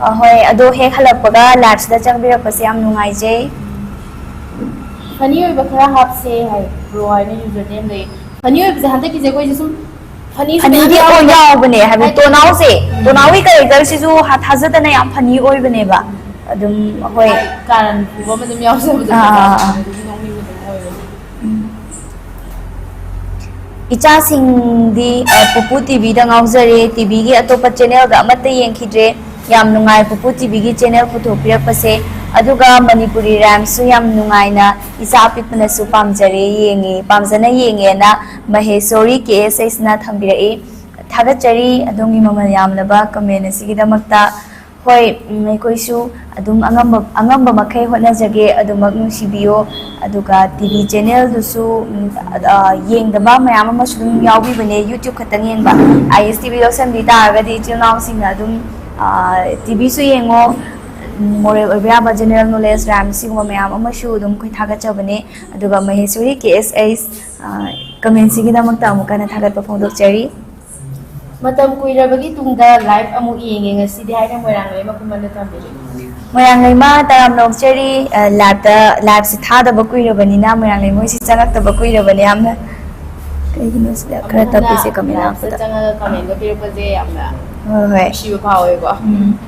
ꯑ, ꯍꯣꯏ, ꯑꯗꯣ ꯍꯦꯛ ꯍꯜꯂꯛꯄꯒ ꯂꯥꯏꯞꯁꯤꯗ ꯆꯪꯕꯤꯔꯛꯄꯁꯦ ꯌꯥꯝ ꯅꯨꯡꯉꯥꯏꯖꯩ꯫ ꯐꯅꯤ ꯑꯣꯏꯕ ꯈꯔ ꯍꯥꯞꯁꯦ ꯍꯥꯏ ꯕ꯭ꯔꯣ ꯍꯥꯏꯅ ꯌꯨꯖꯔ ꯅꯦꯝ ꯂꯩ꯫ ꯐꯅꯤ ꯑꯣꯏꯕꯁꯦ ꯍꯟꯗꯛꯀꯤꯁꯦ ꯑꯩꯈꯣꯏꯁꯦ ꯁꯨꯝ ꯐꯅꯤꯁꯨ ꯐꯅꯤꯗꯤ ꯃꯌꯥꯝ ꯑꯣꯏ ꯌꯥꯎꯕꯅꯦ, ꯍꯥꯏꯕꯗꯤ ꯍꯥꯏꯗꯤ ꯇꯣꯅꯥꯎꯁꯦ, ꯎꯝ꯫ ꯇꯣꯅꯥꯎꯒꯤ ꯀꯦꯔꯦꯛꯇꯔꯁꯤꯁꯨ ꯍꯥ-, ꯊꯥꯖꯗꯅ ꯌꯥꯝ ꯐꯅꯤ ꯑꯣꯏꯕꯅꯦꯕ꯫ ꯑꯗꯨꯝ ꯍꯣꯏ꯫ ꯍꯥꯏ, ꯀꯥꯔꯟ ꯐꯨꯕ ꯑꯃ ꯑꯗꯨꯝ ꯌꯥꯎꯖꯕꯗꯣ꯫ ꯑꯥ, ꯑꯥ, ꯑꯥ꯫ ꯑꯗꯨꯒꯤ ꯅꯣꯛꯅꯤꯡꯕ ꯑꯗꯨꯝ ꯑꯣꯏꯕꯅꯦ꯫ ꯎꯝ꯫ ꯏꯆꯥꯁꯤꯡꯗꯤ, ꯑ, ꯄꯨꯄꯨ ꯇꯤꯚꯤꯗ ꯉꯥꯎꯖꯔꯦ, ꯇꯤꯚꯤꯒꯤ ꯑꯇꯣꯞꯄ ꯆꯦꯅꯦꯜꯒ ꯑꯃꯠꯇ ꯌꯦꯡꯈꯤꯗ꯭ꯔꯦ꯫ ꯌꯥꯝ ꯅꯨꯡꯉꯥꯏ ꯄꯨꯄꯨ ꯇꯤꯚꯤꯒꯤ ꯆꯦꯅꯦꯜ ꯄꯨꯊꯣꯛꯄꯤꯔꯛꯄꯁꯦ꯫ ꯑꯗꯨꯒ ꯃꯅꯤꯄꯨꯔꯤ ꯔꯥꯏꯝꯁꯁꯨ ꯌꯥꯝ ꯅꯨꯡꯉꯥꯏꯅ ꯏꯆꯥ ꯑꯄꯤꯛꯄꯅꯁꯨ ꯄꯥꯝꯖꯔꯦ, ꯌꯦꯡꯉꯦ, ꯄꯥꯝꯖꯅ ꯌꯦꯡꯉꯦꯅ ꯃꯍꯦꯁꯣꯔꯤ ꯀꯦ ꯑꯦꯁ ꯑꯩꯁꯅ ꯊꯝꯕꯤꯔꯛꯏ꯫ ꯊꯥꯒꯠꯆꯔꯤ ꯑꯗꯣꯝꯒꯤ ꯃꯃꯜ ꯌꯥꯝꯂꯕ ꯀꯃꯦꯟ ꯑꯁꯤꯒꯤꯗꯃꯛꯇ꯫ ꯍꯣꯏ, ꯎꯝ, ꯑꯩꯈꯣꯏꯁꯨ ꯑꯗꯨꯝ ꯑꯉꯝꯕ, ꯑꯉꯝꯕ ꯃꯈꯩ ꯍꯣꯠꯅꯖꯒꯦ, ꯑꯗꯨꯃꯛ ꯅꯨꯡꯁꯤꯕꯤꯌꯣ꯫ ꯑꯗꯨꯒ ꯇꯤꯚꯤ ꯆꯦꯅꯦꯜꯗꯨꯁꯨ, ꯎꯝ, ꯑ, ꯌꯦꯡꯗꯕ ꯃꯌꯥꯝ ꯑꯃꯁꯨ ꯑꯗꯨꯝ ꯌꯥꯎꯕꯤꯕꯅꯦ, YouTube ꯈꯛꯇꯪ ꯌꯦꯡꯕ꯫ ꯑꯥꯏ ꯑꯦꯁ ꯇꯤꯚꯤ ꯂꯧꯁꯟꯕꯤ ꯇꯥꯔꯒꯗꯤ ꯏꯆꯤꯜ ꯏꯅꯥꯎꯁꯤꯡꯅ ꯑꯗꯨꯝ, ꯑ, ꯇꯤꯚꯤꯁꯨ ꯌꯦꯡꯉꯣ, ꯎꯝ, ꯃꯣꯔꯦꯜ ꯑꯣꯏꯕ ꯌꯥꯕ, ꯖꯦꯅꯦꯔꯦꯜ ꯅꯣꯂꯦꯖ, ꯔꯥꯏꯝꯁ, ꯁꯤꯒꯨꯝꯕ ꯃꯌꯥꯝ ꯑꯃꯁꯨ ꯑꯗꯨꯝ ꯑꯩꯈꯣꯏ ꯊꯥꯒꯠꯆꯕꯅꯦ꯫ ꯑꯗꯨꯒ ꯃꯍꯦꯁꯣꯔꯤ ꯀꯦ ꯑꯦꯁ ꯑꯩꯁ, ꯑ, ꯀꯃꯦꯟꯁꯤꯒꯤꯗꯃꯛꯇ ꯑꯃꯨꯛ ꯍꯟꯅ ꯊꯥꯒꯠꯄ ꯐꯣꯡꯗꯣꯛꯆꯔꯤ꯫ ꯃꯇꯝ ꯀꯨꯏꯔꯕꯒꯤ ꯇꯨꯡꯗ ꯂꯥꯏꯚ ꯑꯃꯨꯛ ꯌꯦꯡꯉꯦ ꯉꯁꯤꯗꯤ ꯍꯥꯏꯅ ꯃꯣꯏꯔꯥꯡꯂꯩꯃ ꯈꯨꯃꯟꯗ ꯊꯝꯕꯤꯔꯤ꯫ ꯃꯣꯏꯔꯥꯡꯂꯩꯃ ꯇꯔꯥꯝꯅ ꯑꯣꯛꯆꯔꯤ, ꯑ, ꯂꯥꯏꯚꯇ, ꯂꯥꯏꯚꯁꯦ ꯊꯥꯗꯕ ꯀꯨꯏꯔꯕꯅꯤꯅ ꯃꯣꯏꯔꯥꯡꯂꯩꯃ ꯍꯣꯏꯁꯤ ꯆꯪꯉꯛꯇꯕ ꯀꯨꯏꯔꯕꯅꯦ ꯌꯥꯝꯅ꯫ ꯀꯩꯒꯤꯅꯣ ꯁꯤꯗ ꯑꯃꯨꯛ ꯈꯔ ꯍꯟꯅ ꯇꯞꯄꯤꯁꯦ ꯀꯃꯦꯟ ꯂꯥꯏꯚꯇ ꯂꯥꯛꯄꯗ? ꯆꯪꯉꯒ ꯀꯃꯦꯟꯒ ꯄꯤꯔꯛꯄꯁꯦ ꯌꯥꯝꯅ ꯍꯣꯏ, ꯍꯣꯏ꯫ ꯅꯨꯡꯁꯤꯕ ꯐꯥꯎꯋꯦꯀꯣ꯫ ꯎꯝ꯫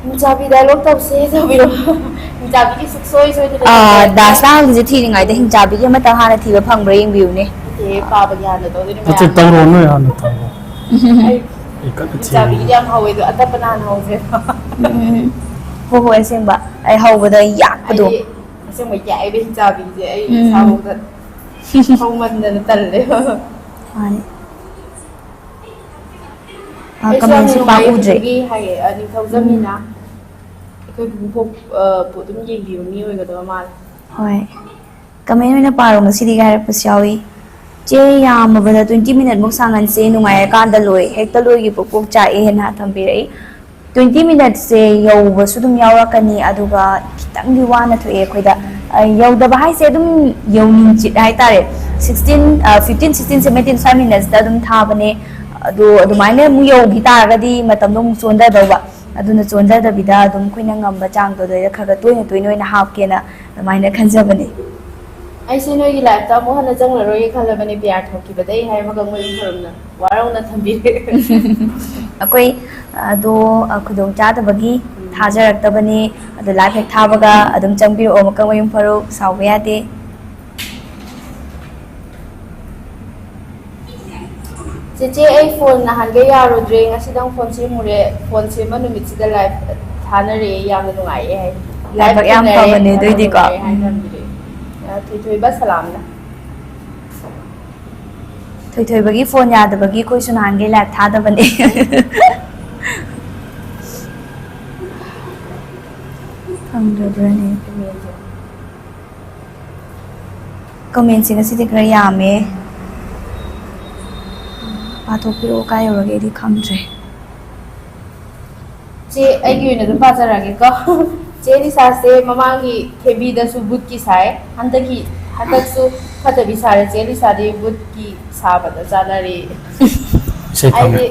ꯍꯤꯡꯆꯥꯕꯤ ꯗꯥꯏꯂꯣꯛ ꯇꯧꯁꯦ ꯇꯧꯕꯤꯔꯣ꯫ ꯍꯤꯡꯆꯥꯕꯤꯒꯤ ꯁꯨꯡꯁꯣꯏ ꯁꯣꯏꯗꯅ ꯑꯥ, ꯇꯧꯖꯔꯛꯀꯦ꯫ ꯗꯥꯁꯅꯥ ꯍꯧꯖꯤꯛꯁꯦ ꯊꯤꯔꯤꯉꯩꯗ ꯍꯤꯡꯆꯥꯕꯤꯒꯤ ꯑꯃꯇꯪ ꯍꯥꯟꯅ ꯊꯤꯕ ꯐꯪꯕ꯭ꯔꯥ ꯌꯦꯡꯕꯤꯌꯨꯅꯦ꯫ ꯅꯠꯇꯦ, ꯄꯥꯕꯒꯤ ꯍꯥꯟꯅ ꯇꯧꯗꯣꯏꯅꯦ ꯅꯠꯇꯦ, ꯃꯌꯥꯝ꯫ ꯇꯧꯔꯣ, ꯅꯣꯏ ꯍꯥꯟꯅ ꯇꯧꯔꯣ꯫ ꯑꯩ ꯑꯩ ꯀꯟꯅ ꯍꯤꯡꯆꯥꯕꯤꯒꯤꯗꯤ ꯊꯤꯔꯤ꯫ ꯌꯥꯝ ꯍꯧꯋꯦ ꯑꯗꯣ ꯑꯇꯞꯄꯅ ꯍꯥꯟꯅ ꯍꯧꯁꯦ꯫ ꯎꯝ꯫ ꯍꯣꯏ, ꯍꯣꯏ, ꯑꯁꯦꯡꯕ꯫ ꯑꯩ ꯍꯧꯕꯗ ꯌꯥꯛꯄꯗꯣ꯫ ꯑꯩꯗꯤ ꯑꯁꯦꯡꯕ ꯌꯥꯛꯑꯦꯕ ꯍꯤꯡꯆꯥꯕꯤꯁꯦ꯫ ꯑꯩ ꯎꯝ꯫ ꯏꯁꯥꯐꯥꯎꯗ ꯍꯧꯃꯟꯗꯅ ꯇꯜꯂꯦ꯫ ꯃꯥꯅꯦ꯫ ꯑꯥ, ꯑꯩꯁꯨ ꯌꯥꯝ ꯀꯃꯦꯟꯁꯦ ꯄꯥꯛ ꯅꯨꯡꯉꯥꯏꯌꯦ ꯎꯗ꯭ꯔꯦ꯫ ꯑꯗꯨꯒꯤ ꯍꯥꯏꯌꯦ, ꯑ, ꯅꯤꯡꯊꯧꯖꯝ ꯎꯝ꯫ ꯃꯤꯅ꯫ ꯑꯩꯈꯣꯏ ꯄꯨꯄꯨ ꯄꯣꯛ-, ꯑ, ꯄꯨ ꯑꯗꯨꯝ ꯌꯦꯡꯕꯤꯕ ꯃꯤ ꯑꯣꯏꯒꯗꯕ ꯃꯥꯜꯂꯦ꯫ ꯍꯣꯏ꯫ ꯀꯃꯦꯟ ꯑꯣꯏꯅ ꯄꯥꯔꯣ ꯉꯁꯤꯗꯤ ꯍꯥꯏꯔꯛꯄꯁꯨ ꯌꯥꯎꯏ꯫ "ꯆꯦ, ꯌꯥꯝꯃꯕꯗ twenty minute ꯃꯨꯛ ꯁꯥꯡꯍꯟꯁꯦ, ꯅꯨꯡꯉꯥꯏꯔꯀꯥꯟꯗ ꯂꯣꯏ, ꯍꯦꯛꯇ ꯂꯣꯏꯈꯤꯕ ꯀꯣꯛ ꯆꯥꯛꯑꯦꯅ" ꯊꯝꯕꯤꯔꯛꯏ꯫ Twenty minutesꯁꯦ ꯌꯧꯕꯁꯨ ꯑꯗꯨꯝ ꯌꯥꯎꯔꯛꯀꯅꯤ, ꯑꯗꯨꯒ ꯈꯤꯇꯪꯗꯤ ꯋꯥꯅ ꯊꯣꯛꯑꯦ ꯑꯩꯈꯣꯏꯗ꯫ ꯑ, ꯌꯧꯗꯕ ꯍꯥꯏꯁꯦ ꯑꯗꯨꯝ ꯌꯧꯅꯤꯡꯆꯤꯠ ꯍꯥꯏꯇꯥꯔꯦ꯫ Sixteen, ꯑ, fifteen, sixteen, seventeen, five minutesꯇ ꯑꯗꯨꯝ ꯊꯥꯕꯅꯦ꯫ ꯑꯗꯣ ꯑꯗꯨꯃꯥꯏꯅ ꯑꯃꯨꯛ ꯌꯧꯈꯤ ꯇꯥꯔꯒꯗꯤ ꯃꯇꯝꯗꯣ ꯑꯃꯨꯛ ꯆꯣꯟꯊꯗꯧꯕ꯫ ꯑꯗꯨꯅ ꯆꯣꯟꯊꯗꯕꯤꯗ ꯑꯗꯨꯝ ꯑꯩꯈꯣꯏꯅ ꯉꯝꯕ ꯆꯥꯡꯗꯣ ꯑꯗꯨꯗꯩꯗ ꯈꯔ ꯈꯔ ꯇꯣꯏꯅ ꯇꯣꯏꯅ ꯑꯣꯏꯅ ꯍꯥꯞꯀꯦꯅ ꯑꯗꯨꯃꯥꯏꯅ ꯈꯟꯖꯕꯅꯦ꯫ ꯑꯩꯁꯦ ꯅꯣꯏꯒꯤ ꯂꯥꯏꯐꯇ ꯑꯃꯨꯛ ꯍꯟꯅ ꯆꯪꯂꯔꯣꯏꯒꯦ ꯈꯜꯂꯕꯅꯦ, ꯄꯤꯌꯥꯔ ꯊꯣꯛꯈꯤꯕꯗꯩ ꯍꯥꯏꯕꯒ ꯃꯣꯏ ꯐꯔꯝꯅ ꯋꯥꯔꯧꯅ ꯊꯝꯕꯤꯔꯦ꯫ ꯑꯩꯈꯣꯏ ꯑꯗꯣ, ꯑ, ꯈꯨꯗꯣꯡ ꯆꯥꯗꯕꯒꯤ ꯎꯝ꯫ ꯊꯥꯖꯔꯛꯇꯕꯅꯤ꯫ ꯑꯗꯣ ꯂꯥꯏꯐ ꯍꯦꯛ ꯊꯥꯕꯒ ꯑꯗꯨꯝ ꯆꯪꯕꯤꯔꯛꯑꯣ, ꯃꯀꯛꯃꯌꯨꯝ ꯐꯔꯨꯛ, ꯁꯥꯎꯕ ꯌꯥꯗꯦ꯫ ꯆꯦꯆꯦ, ꯑꯩ ꯐꯣꯟ ꯅꯍꯥꯟꯒꯩ ꯌꯥꯔꯨꯗ꯭ꯔꯦ, ꯉꯁꯤꯗꯪ ꯐꯣꯟ ꯁꯦꯝꯃꯨꯔꯦ꯫ ꯐꯣꯟ ꯁꯦꯝꯕ ꯅꯨꯃꯤꯠꯁꯤꯗ ꯂꯥꯏꯐ ꯊꯥꯅꯔꯦ, ꯌꯥꯝꯅ ꯅꯨꯡꯉꯥꯏꯌꯦ ꯍꯥꯏ꯫ ꯂꯥꯏꯐ ꯂꯥꯏꯕꯛ ꯌꯥꯝ ꯊꯦꯡꯅꯔꯦ, ꯐꯕꯅꯦ ꯌꯥꯝꯅ ꯑꯗꯨꯏꯗꯤꯀꯣ꯫ ꯅꯨꯡꯉꯥꯏꯌꯦ ꯍꯥꯏ ꯎꯝ꯫ ꯊꯝꯕꯤꯔꯦ꯫ ꯑ, ꯊꯣꯏꯊꯣꯏꯕ ꯁꯂꯥꯝꯅ꯫ ꯊꯣꯏꯊꯣꯏꯕꯒꯤ ꯐꯣꯟ ꯌꯥꯗꯕꯒꯤ ꯑꯩꯈꯣꯏꯁꯨ ꯅꯍꯥꯟꯒꯩ ꯂꯥꯏꯐ ꯊꯥꯗꯕꯅꯦ꯫ ꯐꯪꯗ꯭ꯔꯕ꯭ꯔꯅꯦ? ꯀꯃꯦꯟꯁꯦ ꯉꯁꯤꯗꯤ ꯈꯔ ꯌꯥꯝꯃꯦ꯫ ꯄꯥꯊꯣꯛꯄꯤꯔꯛꯑꯣ, ꯀꯥꯏ ꯌꯧꯔꯒꯦ ꯑꯩꯗꯤ ꯈꯪꯗ꯭ꯔꯦ꯫ ꯆꯦ, ꯑꯩꯒꯤ ꯑꯣꯏꯅ ꯑꯗꯨꯝ ꯄꯥꯖꯔꯛꯑꯒꯦꯀꯣ꯫ ꯆꯦ ꯂꯤꯁꯥꯁꯦ ꯃꯃꯥꯡꯒꯤ ꯊꯦꯕꯤꯗꯁꯨ ꯕꯨꯠꯀꯤ ꯁꯥꯏ, ꯍꯟꯗꯛꯀꯤ, ꯍꯟꯗꯛꯁꯨ ꯐꯠꯇꯕꯤ ꯁꯥꯔꯦ꯫ ꯆꯦ ꯂꯤꯁꯥꯗꯤ ꯕꯨꯠꯀꯤ ꯁꯥꯕꯗ ꯆꯥꯅꯔꯤ꯫ ꯏꯁꯩ ꯊꯥꯎ꯫ ꯑꯩꯗꯤ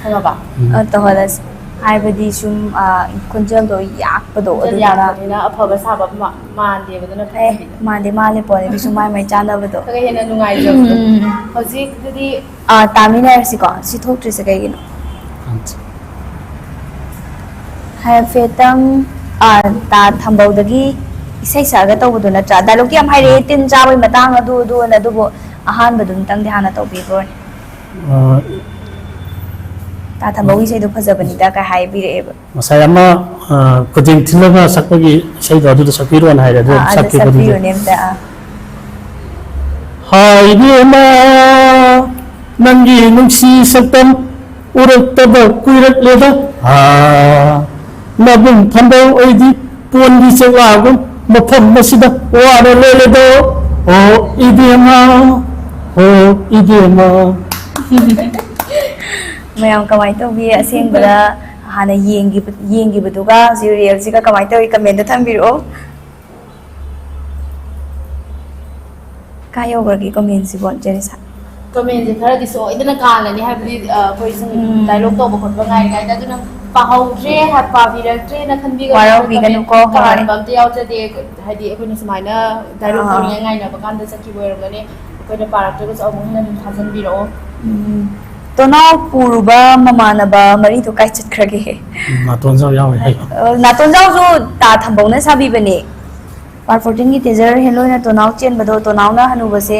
ꯈꯪꯉꯕ? ꯎꯝ꯫ ꯑ, ꯇꯧꯍꯜꯂꯁꯤ꯫ ꯍꯥꯏꯕꯗꯤ ꯁꯨꯝ, ꯑ, ꯈꯣꯟꯖꯦꯜꯗꯣ ꯌꯥꯛꯄꯗꯣ, ꯈꯣꯟꯖꯦꯜ ꯑꯗꯨꯗꯨꯅ ꯌꯥꯛꯄꯅꯤꯅ ꯑꯐꯕ ꯁꯥꯕ ꯃꯥ-, ꯃꯥꯟꯗꯦꯕ, ꯑꯗꯨꯅ ꯑꯦ, ꯐꯠꯇꯕꯤꯗ꯫ ꯃꯥꯟꯗꯦ, ꯃꯥꯜꯂꯦ ꯄꯣꯠꯅꯦ, ꯑꯗꯨꯁꯨ ꯃꯥꯏ ꯃꯥꯏ ꯆꯥꯟꯅꯕꯗꯣ꯫ ꯈꯔ ꯍꯦꯟꯅ ꯅꯨꯡꯉꯥꯏꯖꯕꯗꯣ꯫ ꯎꯝ꯫ ꯍꯧꯖꯤꯛ ꯑꯗꯨꯗꯤ ꯑ, ꯇꯥꯃꯤꯟꯅꯔꯁꯤꯀꯣ꯫ ꯁꯤ ꯊꯣꯛꯇ꯭ꯔꯤꯁꯦ ꯀꯩꯒꯤꯅꯣ? ꯑꯠꯆꯥ꯫ ꯍꯥꯏꯐꯦꯠꯇꯪ, ꯑ, ꯇꯥ ꯊꯝꯕꯧꯗꯒꯤ ꯏꯁꯩ ꯁꯛꯑꯒ ꯇꯧꯕꯗꯣ ꯅꯠꯇ꯭ꯔꯥ? ꯗꯥꯏꯂꯣꯛꯇꯤ ꯌꯥꯝ ꯍꯥꯏꯔꯛꯑꯦ, ꯑ꯫ ꯇꯤꯟ ꯆꯥꯕꯒꯤ ꯃꯇꯥꯡ ꯑꯗꯨ ꯑꯗꯨ ꯑꯅ, ꯑꯗꯨꯕꯨ ꯑꯍꯥꯟꯕꯗꯨꯝꯇꯪꯗꯤ ꯍꯥꯟꯅ ꯇꯧꯕꯤꯈ꯭ꯔꯣꯅꯦ꯫ ꯑ, ꯇꯥ ꯊꯝꯕꯧꯒꯤ ꯏꯁꯩꯗꯣ ꯐꯖꯕꯅꯤꯗ ꯀꯥꯏ ꯍꯥꯏꯕꯤꯔꯛꯑꯦꯕ꯫ ꯉꯁꯥꯏ ꯑꯃ, ꯑ, ꯈꯨꯗꯦꯡ ꯊꯤꯜꯂꯒ ꯁꯛꯄꯒꯤ ꯏꯁꯩꯗꯣ ꯑꯗꯨꯗ ꯁꯛꯄꯤꯔꯣꯅ ꯍꯥꯏꯔꯦ, ꯑꯗꯨ ꯑꯥ, ꯑꯗꯨ ꯁꯛꯀꯦ ꯑꯗꯨꯗꯤ꯫ ꯁꯛꯄꯤꯔꯣꯅꯦ ꯑꯝꯇ, ꯑꯥ꯫ ꯍꯥꯏ ꯏꯕꯦꯝꯃ, ꯅꯪꯒꯤ ꯅꯨꯡꯁꯤ ꯁꯛꯇꯝ ꯎꯔꯛꯇꯕ ꯀꯨꯏꯔꯛꯂꯦꯗ꯫ ꯑꯥ, ꯅꯕꯨꯡ ꯊꯝꯕꯧ ꯑꯣꯏꯗꯤ ꯄꯣꯟꯒꯤ ꯆꯦꯛꯂꯥꯒꯨꯝ ꯃꯐꯝ ꯑꯁꯤꯗ ꯋꯥꯅ ꯂꯦꯜꯂꯦꯗꯣ꯫ ꯑꯣ ꯏꯕꯦꯝꯃ, ꯑꯣ ꯏꯕꯦꯝꯃ꯫ ꯃꯌꯥꯝ ꯀꯃꯥꯏꯅ ꯇꯧꯕꯤ? ꯑꯁꯦꯡꯕꯗ ꯍꯥꯟꯅ ꯌꯦꯡꯈꯤꯕ-, ꯌꯦꯡꯈꯤꯕꯗꯨꯒ ꯍꯧꯖꯤꯛ ꯔꯤꯌꯦꯜꯁꯤꯒ ꯀꯃꯥꯏꯅ ꯇꯧꯋꯤ? ꯀꯃꯦꯟꯗ ꯊꯝꯕꯤꯔꯛꯑꯣ꯫ ꯀꯥꯏ ꯌꯧꯈ꯭ꯔꯒꯦ ꯀꯃꯦꯟꯁꯤꯕꯣ, ꯖꯦꯔꯤꯁꯥ? ꯀꯃꯦꯟꯁꯦ ꯈꯔꯗꯤ ꯁꯣꯏꯗꯅ ꯀꯥꯜꯂꯅꯤ, ꯍꯥꯏꯕꯗꯤ, ꯑ, ꯑꯩꯈꯣꯏ ꯁꯨꯝ ꯎꯝ꯫ ꯗꯥꯏꯂꯣꯛ ꯇꯧꯕ ꯈꯣꯠꯄ ꯉꯥꯏꯔꯤꯉꯩꯗ, ꯑꯗꯨꯅ ꯄꯥꯍꯧꯗ꯭ꯔꯦ, ꯄꯥꯕꯤꯔꯛꯇ꯭ꯔꯦꯅ ꯈꯟꯕꯤꯒꯅꯨ꯫ ꯋꯥꯔꯧꯕꯤꯒꯅꯨꯀꯣ, ꯍꯣꯏ꯫ ꯀꯥꯍꯟꯕ ꯑꯝꯇ ꯌꯥꯎꯖꯗꯦ꯫ ꯍꯥꯏꯗꯤ ꯑꯩꯈꯣꯏꯅ ꯁꯨꯃꯥꯏꯅ ꯗꯥꯏꯂꯣꯛ ꯑꯥ꯫ ꯇꯧꯔꯤꯉꯩ ꯉꯥꯏꯅꯕ ꯀꯥꯟꯗ ꯆꯠꯈꯤꯕ ꯑꯣꯏꯔꯝꯒꯅꯤ꯫ ꯑꯩꯈꯣꯏꯅ ꯄꯥꯔꯛꯇ꯭ꯔꯒꯁꯨ ꯑꯃꯨꯛ ꯍꯟꯅ ꯑꯗꯨꯝ ꯊꯥꯖꯟꯕꯤꯔꯛꯑꯣ꯫ ꯎꯝ꯫ ꯇꯣꯅꯥꯎ ꯄꯨꯔꯨꯕ ꯃꯃꯥꯟꯅꯕ ꯃꯔꯤꯗꯣ ꯀꯥꯏ ꯆꯠꯈ꯭ꯔꯒꯦ? ꯎꯝ, ꯅꯥꯇꯣꯟꯖꯥꯎ ꯌꯥꯎꯔꯤ ꯍꯥꯏꯌꯣ꯫ ꯑ, ꯅꯥꯇꯣꯟꯖꯥꯎꯁꯨ ꯇꯥ ꯊꯝꯕꯧꯅ ꯁꯥꯕꯤꯕꯅꯦ꯫ ꯄꯥꯔꯠ fourteen ꯒꯤ ꯇꯦꯖꯔ ꯍꯦꯂꯣꯏꯅ ꯇꯣꯅꯥꯎ ꯆꯦꯟꯕꯗꯣ, ꯇꯣꯅꯥꯎꯅ ꯍꯅꯨꯕꯁꯦ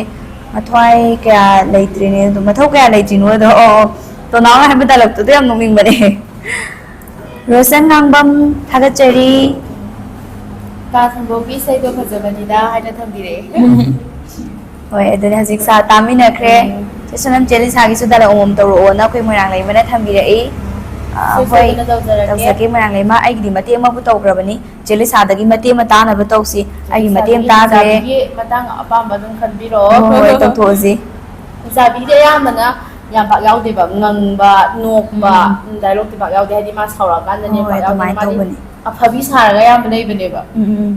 ꯃꯊ꯭ꯋꯥꯏ ꯀꯌꯥ ꯂꯩꯇ꯭ꯔꯤꯅꯦ, ꯑꯗꯣ ꯃꯊꯧ ꯀꯌꯥ ꯂꯩꯇ꯭ꯔꯤꯅꯣ ꯑꯗꯣ, ꯑꯣ, ꯑꯣ, ꯇꯣꯅꯥꯎꯅ ꯍꯥꯏꯕ ꯗꯥꯏꯂꯣꯛꯇꯨꯗ ꯌꯥꯝ ꯅꯣꯛꯅꯤꯡꯕꯅꯦ꯫ ꯔꯣꯁꯟ ꯉꯥꯡꯕꯝ, ꯊꯥꯒꯠꯆꯔꯤ꯫ ꯇꯥ ꯊꯝꯕꯧꯒꯤ ꯏꯁꯩꯗꯣ ꯐꯖꯕꯅꯤꯗ ꯍꯥꯏꯅ ꯊꯝꯕꯤꯔꯛꯑꯦ꯫ ꯍꯣꯏ, ꯑꯗꯨꯅꯦ ꯍꯧꯖꯤꯛ ꯁꯥ ꯇꯥꯃꯤꯟꯅꯈ꯭ꯔꯦ꯫ ꯎꯝ꯫ ꯆꯦ ꯁꯣꯅꯝ, ꯆꯦ ꯂꯤꯁꯥꯒꯤꯁꯨ ꯗꯥꯏꯂꯣꯛ ꯑꯃꯃꯝ ꯇꯧꯔꯛꯑꯣꯅ ꯑꯩꯈꯣꯏ ꯃꯣꯏꯔꯥꯡ ꯂꯩꯃꯅ ꯊꯝꯕꯤꯔꯛꯏ꯫ ꯑ, ꯁꯣꯏ ꯍꯣꯏ, ꯁꯣꯏꯗꯅ ꯇꯧꯖꯔꯛꯀꯦ꯫ ꯇꯧꯖꯒꯦ ꯃꯣꯏꯔꯥꯡ ꯂꯩꯃ꯫ ꯑꯩꯒꯤꯗꯤ ꯃꯇꯦꯛ ꯑꯃꯕꯨ ꯇꯧꯈ꯭ꯔꯕꯅꯤ꯫ ꯆꯦ ꯂꯤꯁꯥꯗꯒꯤ ꯃꯇꯦꯛ ꯑꯃ ꯇꯥꯅꯕ ꯇꯧꯁꯤ꯫ ꯑꯩꯒꯤ ꯃꯇꯦꯛ ꯑꯃ ꯇꯥꯈ꯭ꯔꯦ꯫ ꯂꯤꯁꯥꯕꯤꯒꯤ ꯃꯇꯥꯡ ꯑꯄꯥꯝꯕ ꯑꯗꯨꯝ ꯈꯟꯕꯤꯔꯛꯑꯣ꯫ ꯍꯣꯏ, ꯍꯣꯏ, ꯇꯧꯊꯣꯛꯑꯁꯤ꯫ ꯂꯤꯁꯥꯕꯤꯗꯤ ꯑꯌꯥꯝꯕꯅ ꯌꯥꯝ ꯄꯥꯛ ꯌꯥꯎꯗꯦꯕ, ꯉꯪꯕ, ꯅꯣꯛꯄ, ꯎꯝ꯫ ꯎꯝ, ꯗꯥꯏꯂꯣꯛꯇꯤ ꯄꯥꯛ ꯌꯥꯎꯗꯦ, ꯍꯥꯏꯗꯤ ꯃꯥ ꯁꯥꯎꯔꯛꯑꯀꯥꯟꯗꯅꯦ ꯍꯣꯏ, ꯄꯥꯛ ꯌꯥꯎꯗꯦ꯫ ꯑꯗꯨꯃꯥꯏꯅ ꯃꯥꯗꯤ ꯇꯧꯕꯅꯤ꯫ ꯑꯐꯕꯤ ꯁꯥꯔꯒ ꯑꯌꯥꯝꯕ ꯂꯩꯕꯅꯦꯕ꯫ ꯎꯝ, ꯎꯝ꯫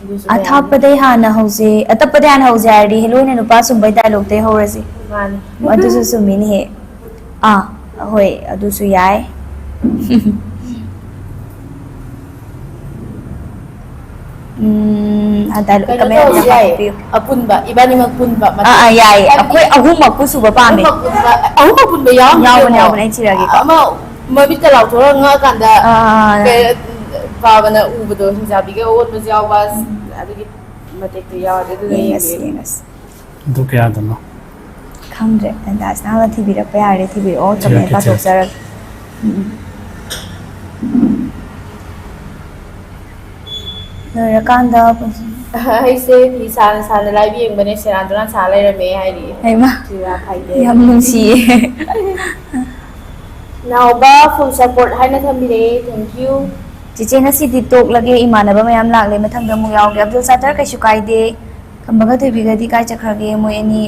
ꯑꯗꯨꯁꯨ ꯂꯩꯔꯝꯅꯤ꯫ ꯑꯊꯥꯞꯄꯗꯩ ꯍꯥꯟꯅ ꯍꯧꯁꯦ, ꯑꯇꯞꯄꯗꯩ ꯍꯥꯟꯅ ꯍꯧꯁꯦ ꯍꯥꯏꯔꯗꯤ ꯍꯦꯂꯣꯏꯅ ꯅꯨꯄꯥ ꯁꯨꯝꯕꯩ ꯗꯥꯏꯂꯣꯛꯇꯩ ꯍꯧꯔꯁꯦ꯫ ꯃꯥꯅꯤ꯫ ꯑꯗꯨꯁꯨ ꯆꯨꯝꯃꯤꯅꯦꯍꯦ꯫ ꯑꯥ, ꯍꯣꯏ, ꯑꯗꯨꯁꯨ ꯌꯥꯏ꯫ ꯎꯝ, ꯑꯗ ꯀꯩꯅꯣ comment ꯇꯧꯔꯁꯨ ꯑꯃ ꯌꯥꯏꯌꯦ, ꯍꯥꯞꯄꯤꯌꯨ꯫ ꯑꯄꯨꯟꯕ, ꯏꯕꯥꯅꯤꯃꯛ ꯄꯨꯟꯕ ꯃꯇꯦꯛ꯫ ꯑꯥ, ꯑꯥ, ꯌꯥꯏꯌꯦ꯫ ꯍꯥꯏꯕꯗꯤ ꯑꯩꯈꯣꯏ ꯑꯍꯨꯝꯃꯛꯄꯨ ꯁꯨꯕ ꯄꯥꯝꯃꯦ꯫ ꯑꯍꯨꯝꯃꯛ ꯄꯨꯟꯕ, ꯑꯍꯨꯝꯃꯛ ꯄꯨꯟꯕ ꯌꯥꯎꯔꯝꯗꯦ ꯌꯥꯎꯕꯅꯦ, ꯑꯃꯨꯛ꯫ ꯌꯥꯎꯕꯅꯦ, ꯑꯩ ꯊꯤꯔꯛꯑꯒꯦꯀꯣ꯫ ꯑꯃ ꯃꯃꯤꯠꯀ ꯂꯥꯎꯊꯣꯔꯒ ꯉꯛꯑꯀꯥꯟꯗ ꯑꯥ, ꯑꯥ, ꯑꯥ, ꯑꯥ꯫ ꯀꯩ-, ꯄꯥꯕꯅ ꯎꯕꯗꯣ, ꯍꯤꯡꯆꯥꯕꯤꯒ ꯑꯣꯟꯕꯁꯨ ꯌꯥꯎꯕ, ꯑꯗꯨꯒꯤ ꯃꯇꯦꯛꯇꯣ ꯌꯥꯎꯔꯗꯤ ꯑꯗꯨꯗꯣ ꯌꯦꯡꯉꯁꯤ, ꯌꯦꯡꯒꯦ꯫ ꯌꯦꯡꯉꯁꯤ꯫ ꯑꯗꯨ ꯀꯌꯥꯗꯅꯣ? ꯈꯪꯗ꯭ꯔꯦ, ꯗꯥꯟꯁ ꯅꯥꯎꯅ ꯊꯤꯕꯤꯔꯛꯄ ꯌꯥꯔꯗꯤ ꯊꯤꯕꯤꯔꯛꯑꯣ, ꯊꯤꯔꯛꯀꯦ, ꯆꯨꯝꯃꯦ, ꯊꯤꯔꯛꯀꯦ꯫ ꯄꯥꯊꯣꯛꯆꯔꯒꯦ꯫ ꯎꯝ, ꯎꯝ꯫ ꯂꯣꯏꯔꯀꯥꯟꯗ ꯑꯩꯁꯦ ꯐꯤ ꯁꯥꯅ ꯁꯥꯅ live ꯌꯦꯡꯕꯅꯦ, ꯁꯦꯔꯥꯟ ꯇꯨꯔꯥꯟ ꯁꯥ ꯂꯩꯔꯝꯃꯦ ꯍꯥꯏꯔꯤ꯫ ꯍꯩꯃꯥ, ꯆꯤꯔꯥ ꯐꯥꯏꯗꯦ꯫ ꯌꯥꯝ ꯅꯨꯡꯁꯤꯌꯦ꯫ ꯅꯥꯎꯕ full support ꯍꯥꯏꯅ ꯊꯝꯕꯤꯔꯛꯑꯦ, thank you꯫ ꯆꯤꯆꯦ, ꯉꯁꯤꯗꯤ ꯇꯣꯛꯂꯒꯦ, ꯏꯃꯥꯟꯅꯕ ꯃꯌꯥꯝ ꯂꯥꯛꯂꯦ, ꯃꯊꯪꯗ ꯑꯃꯨꯛ ꯌꯥꯎꯒꯦ꯫ ꯑꯕꯗꯨꯜ ꯁꯥꯇꯔ, ꯀꯩꯁꯨ ꯀꯥꯏꯗꯦ꯫ ꯈꯝꯕꯒ ꯊꯣꯏꯕꯤꯒꯗꯤ ꯀꯥꯏ ꯆꯠꯈ꯭ꯔꯒꯦ ꯃꯣꯏ ꯑꯅꯤ?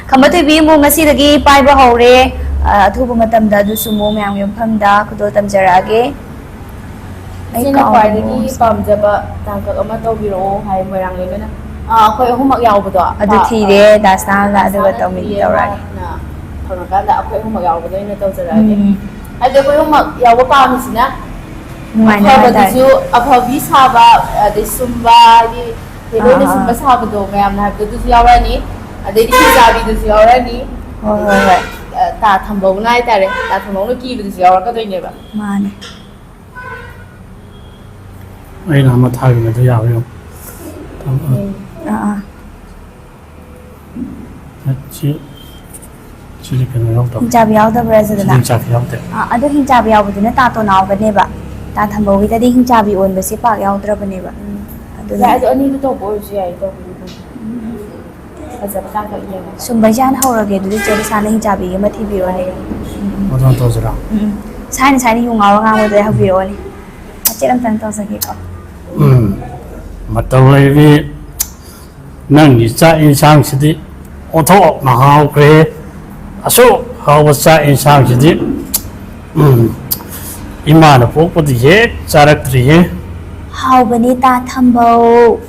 ꯈꯝꯕ ꯊꯣꯏꯕꯤ ꯑꯃꯨꯛ ꯉꯁꯤꯗꯒꯤ ꯄꯥꯏꯕ ꯍꯧꯔꯦ꯫ ꯑ, ꯑꯊꯨꯕ ꯃꯇꯝꯗ ꯑꯗꯨꯁꯨ ꯑꯃꯨꯛ ꯃꯌꯥꯝꯒꯤ ꯃꯐꯝꯗ ꯈꯨꯗꯣꯜ ꯇꯝꯖꯔꯛꯑꯒꯦ꯫ ꯑꯩ ꯏꯆꯦꯅ ꯀꯥꯎꯔꯦ ꯈ꯭ꯋꯥꯏꯗꯒꯤ ꯑꯃꯨꯛ꯫ ꯄꯥꯝꯖꯕ ꯇꯥꯡꯀꯛ ꯑꯃ ꯇꯧꯕꯤꯔꯛꯑꯣ ꯍꯥꯏ ꯃꯣꯏꯔꯥꯡ ꯂꯩꯃꯅ꯫ ꯑꯥ, ꯑꯩꯈꯣꯏ ꯑꯍꯨꯝꯃꯛ ꯌꯥꯎꯕꯗꯣ꯫ ꯑꯗꯨ ꯑꯥ, ꯊꯤꯔꯦ, ꯑꯥ, ꯗꯥꯁꯅꯥꯅ ꯑꯗꯨꯒ ꯗꯥꯁꯅꯥꯅ ꯇꯧꯃꯤꯟ ꯊꯤꯔꯦ, ꯇꯧꯔꯛꯑꯒꯦ꯫ ꯃꯥꯅ ꯐꯪꯉꯀꯥꯟꯗ ꯑꯩꯈꯣꯏ ꯑꯍꯨꯝꯃꯛ ꯌꯥꯎꯕꯗ ꯑꯣꯏꯅ ꯇꯧꯖꯔꯛꯑꯒꯦ꯫ ꯎꯝ꯫ ꯍꯥꯏꯕꯗꯤ ꯑꯩꯈꯣꯏ ꯑꯍꯨꯝꯃꯛ ꯌꯥꯎꯕ ꯄꯥꯝꯃꯤꯁꯤꯅ ꯅꯨꯡꯉꯥꯏꯅ ꯍꯥꯏꯇꯥꯔꯦ꯫ ꯑꯐꯕꯗꯨꯁꯨ, ꯑꯐꯕꯤ ꯁꯥꯕ, ꯑꯗꯩ ꯁꯨꯝꯕ, ꯍꯥꯏꯗꯤ ꯍꯦꯔꯣꯏꯟꯅ ꯑꯥ, ꯑꯥ꯫ ꯁꯨꯝꯕ ꯁꯥꯕꯗꯣ ꯃꯌꯥꯝꯅ ꯍꯥꯏꯕꯗꯣ ꯑꯗꯨꯁꯨ ꯌꯥꯎꯔꯛꯑꯅꯤ꯫ ꯑꯗꯩꯗꯤ ꯍꯤꯡꯆꯥꯕꯤꯗꯨꯁꯨ ꯌꯥꯎꯔꯛꯑꯅꯤ꯫ ꯍꯣꯏ, ꯍꯣꯏ, ꯍꯣꯏ꯫ ꯑ, ꯇꯥ ꯊꯝꯕꯧꯅ ꯍꯥꯏꯇꯥꯔꯦ, ꯇꯥ ꯊꯝꯕꯧꯅ ꯀꯤꯕꯗꯨꯁꯨ ꯌꯥꯎꯔꯛꯀꯗꯣꯏꯅꯦꯕ꯫ ꯃꯥꯅꯦ꯫ ꯑꯩꯅ ꯑꯃ ꯊꯥꯈꯤꯕꯗꯣ ꯌꯥꯕ꯭ꯔꯥ ꯌꯦꯡꯉꯨ꯫ ꯎꯝ꯫ ꯑꯥ, ꯑꯥ꯫ ꯁꯤ, ꯁꯤꯗꯤ ꯀꯩꯅꯣ ꯌꯥꯎꯗꯕ꯫ ꯍꯤꯡꯆꯥꯕꯤ ꯌꯥꯎꯗꯕ꯭ꯔꯥ ꯁꯤꯗꯅ? ꯁꯤꯗꯤ ꯍꯤꯡꯆꯥꯕꯤ ꯌꯥꯎꯗꯦ꯫ ꯑꯥ, ꯑꯗꯣ ꯍꯤꯡꯆꯥꯕꯤ ꯌꯥꯎꯕꯗꯨꯅ ꯇꯥ ꯇꯣꯅꯥꯎꯒꯅꯦꯕ꯫ ꯇꯥ ꯊꯝꯕꯧꯒꯤꯗꯗꯤ ꯍꯤꯡꯆꯥꯕꯤ ꯑꯣꯟꯕꯁꯦ ꯄꯥꯛ ꯌꯥꯎꯗ꯭ꯔꯕꯅꯦꯕ꯫ ꯎꯝ꯫ ꯑꯗꯨꯅ ꯌꯥꯏ, ꯑꯗꯣ ꯑꯅꯤꯗꯨ ꯇꯧꯕ ꯑꯣꯏꯔꯁꯨ ꯌꯥꯏ, ꯇꯧꯕꯗꯤ ꯑꯗꯨꯝ꯫ ꯎꯝ꯫ ꯐꯖꯕ ꯇꯥꯡꯀꯛ ꯌꯦꯡꯉꯒ꯫ ꯁꯨꯝꯕꯩꯁꯦ ꯍꯥꯟꯅ ꯍꯧꯔꯒꯦ, ꯑꯗꯨꯗꯤ ꯆꯦ ꯂꯤꯁꯥꯅ ꯍꯤꯡꯆꯥꯕꯤ ꯑꯃ ꯊꯤꯕꯤꯔꯣꯅꯦ꯫ ꯎꯝ, ꯎꯝ꯫ ꯑꯗꯨꯃꯥꯏꯅ ꯇꯧꯁꯤꯔꯥ? ꯎꯝ, ꯎꯝ꯫ ꯁꯥꯏꯅ, ꯁꯥꯏꯅ ꯌꯨ ꯉꯥꯎꯔ ꯉꯥꯡꯕꯗꯣ ꯑꯩ ꯍꯧꯕꯤꯔꯛꯑꯣꯅꯦ꯫ ꯃꯆꯦꯠ ꯑꯝꯇꯪ ꯇꯧꯖꯒꯦꯀꯣ꯫ ꯎꯝ꯫ ꯃꯇꯧ ꯂꯩꯕꯤ, ꯅꯪꯒꯤ ꯆꯥꯛ ꯌꯦꯟꯁꯥꯡꯁꯤꯗꯤ ꯑꯣꯟꯊꯣꯛꯅ ꯍꯥꯎꯈ꯭ꯔꯦ꯫ ꯑꯁꯨꯛ ꯍꯥꯎꯕ ꯆꯥꯛ ꯌꯦꯟꯁꯥꯡꯁꯤꯗꯤ, ꯎꯝ, ꯏꯃꯥꯅ ꯄꯣꯛꯄꯗꯤ ꯍꯦꯛ ꯆꯥꯔꯛꯇ꯭ꯔꯤꯌꯦ꯫ ꯍꯥꯎꯕꯅꯦ ꯇꯥ ꯊꯝꯕꯧ꯫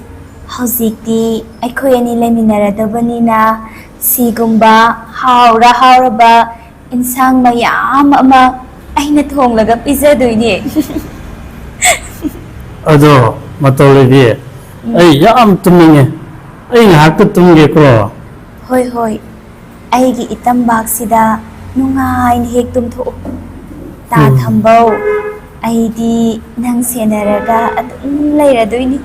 ꯍꯧꯖꯤꯛꯇꯤ ꯑꯩꯈꯣꯏ ꯑꯅꯤ ꯂꯩꯃꯤꯟꯅꯔꯗꯕꯅꯤꯅ ꯁꯤꯒꯨꯝꯕ ꯍꯥꯎꯔ ꯍꯥꯎꯔꯕ ꯏꯟꯁꯥꯡ ꯃꯌꯥꯝ ꯑꯃ ꯑꯩꯅ ꯊꯣꯡꯂꯒ ꯄꯤꯖꯗꯣꯏꯅꯦ꯫ ꯑꯗꯣ, ꯃꯇꯧ ꯂꯩꯕꯤ, ꯎꯝ꯫ ꯑꯩ ꯌꯥꯝ ꯇꯨꯝꯅꯤꯡꯉꯦ꯫ ꯑꯩ ꯉꯥꯏꯍꯥꯛꯇ ꯇꯨꯝꯒꯦꯀꯣ꯫ ꯍꯣꯏ, ꯍꯣꯏ꯫ ꯑꯩꯒꯤ ꯏꯇꯝꯕꯥꯛꯁꯤꯗ ꯅꯨꯡꯉꯥꯏꯅ ꯍꯦꯛ ꯇꯨꯝꯊꯣꯛꯎ꯫ ꯇꯥ ꯎꯝ꯫ ꯊꯝꯕꯧ, ꯑꯩꯗꯤ ꯅꯪ ꯁꯦꯟꯅꯔꯒ ꯑꯗꯨꯝ ꯂꯩꯔꯗꯣꯏꯅꯤ꯫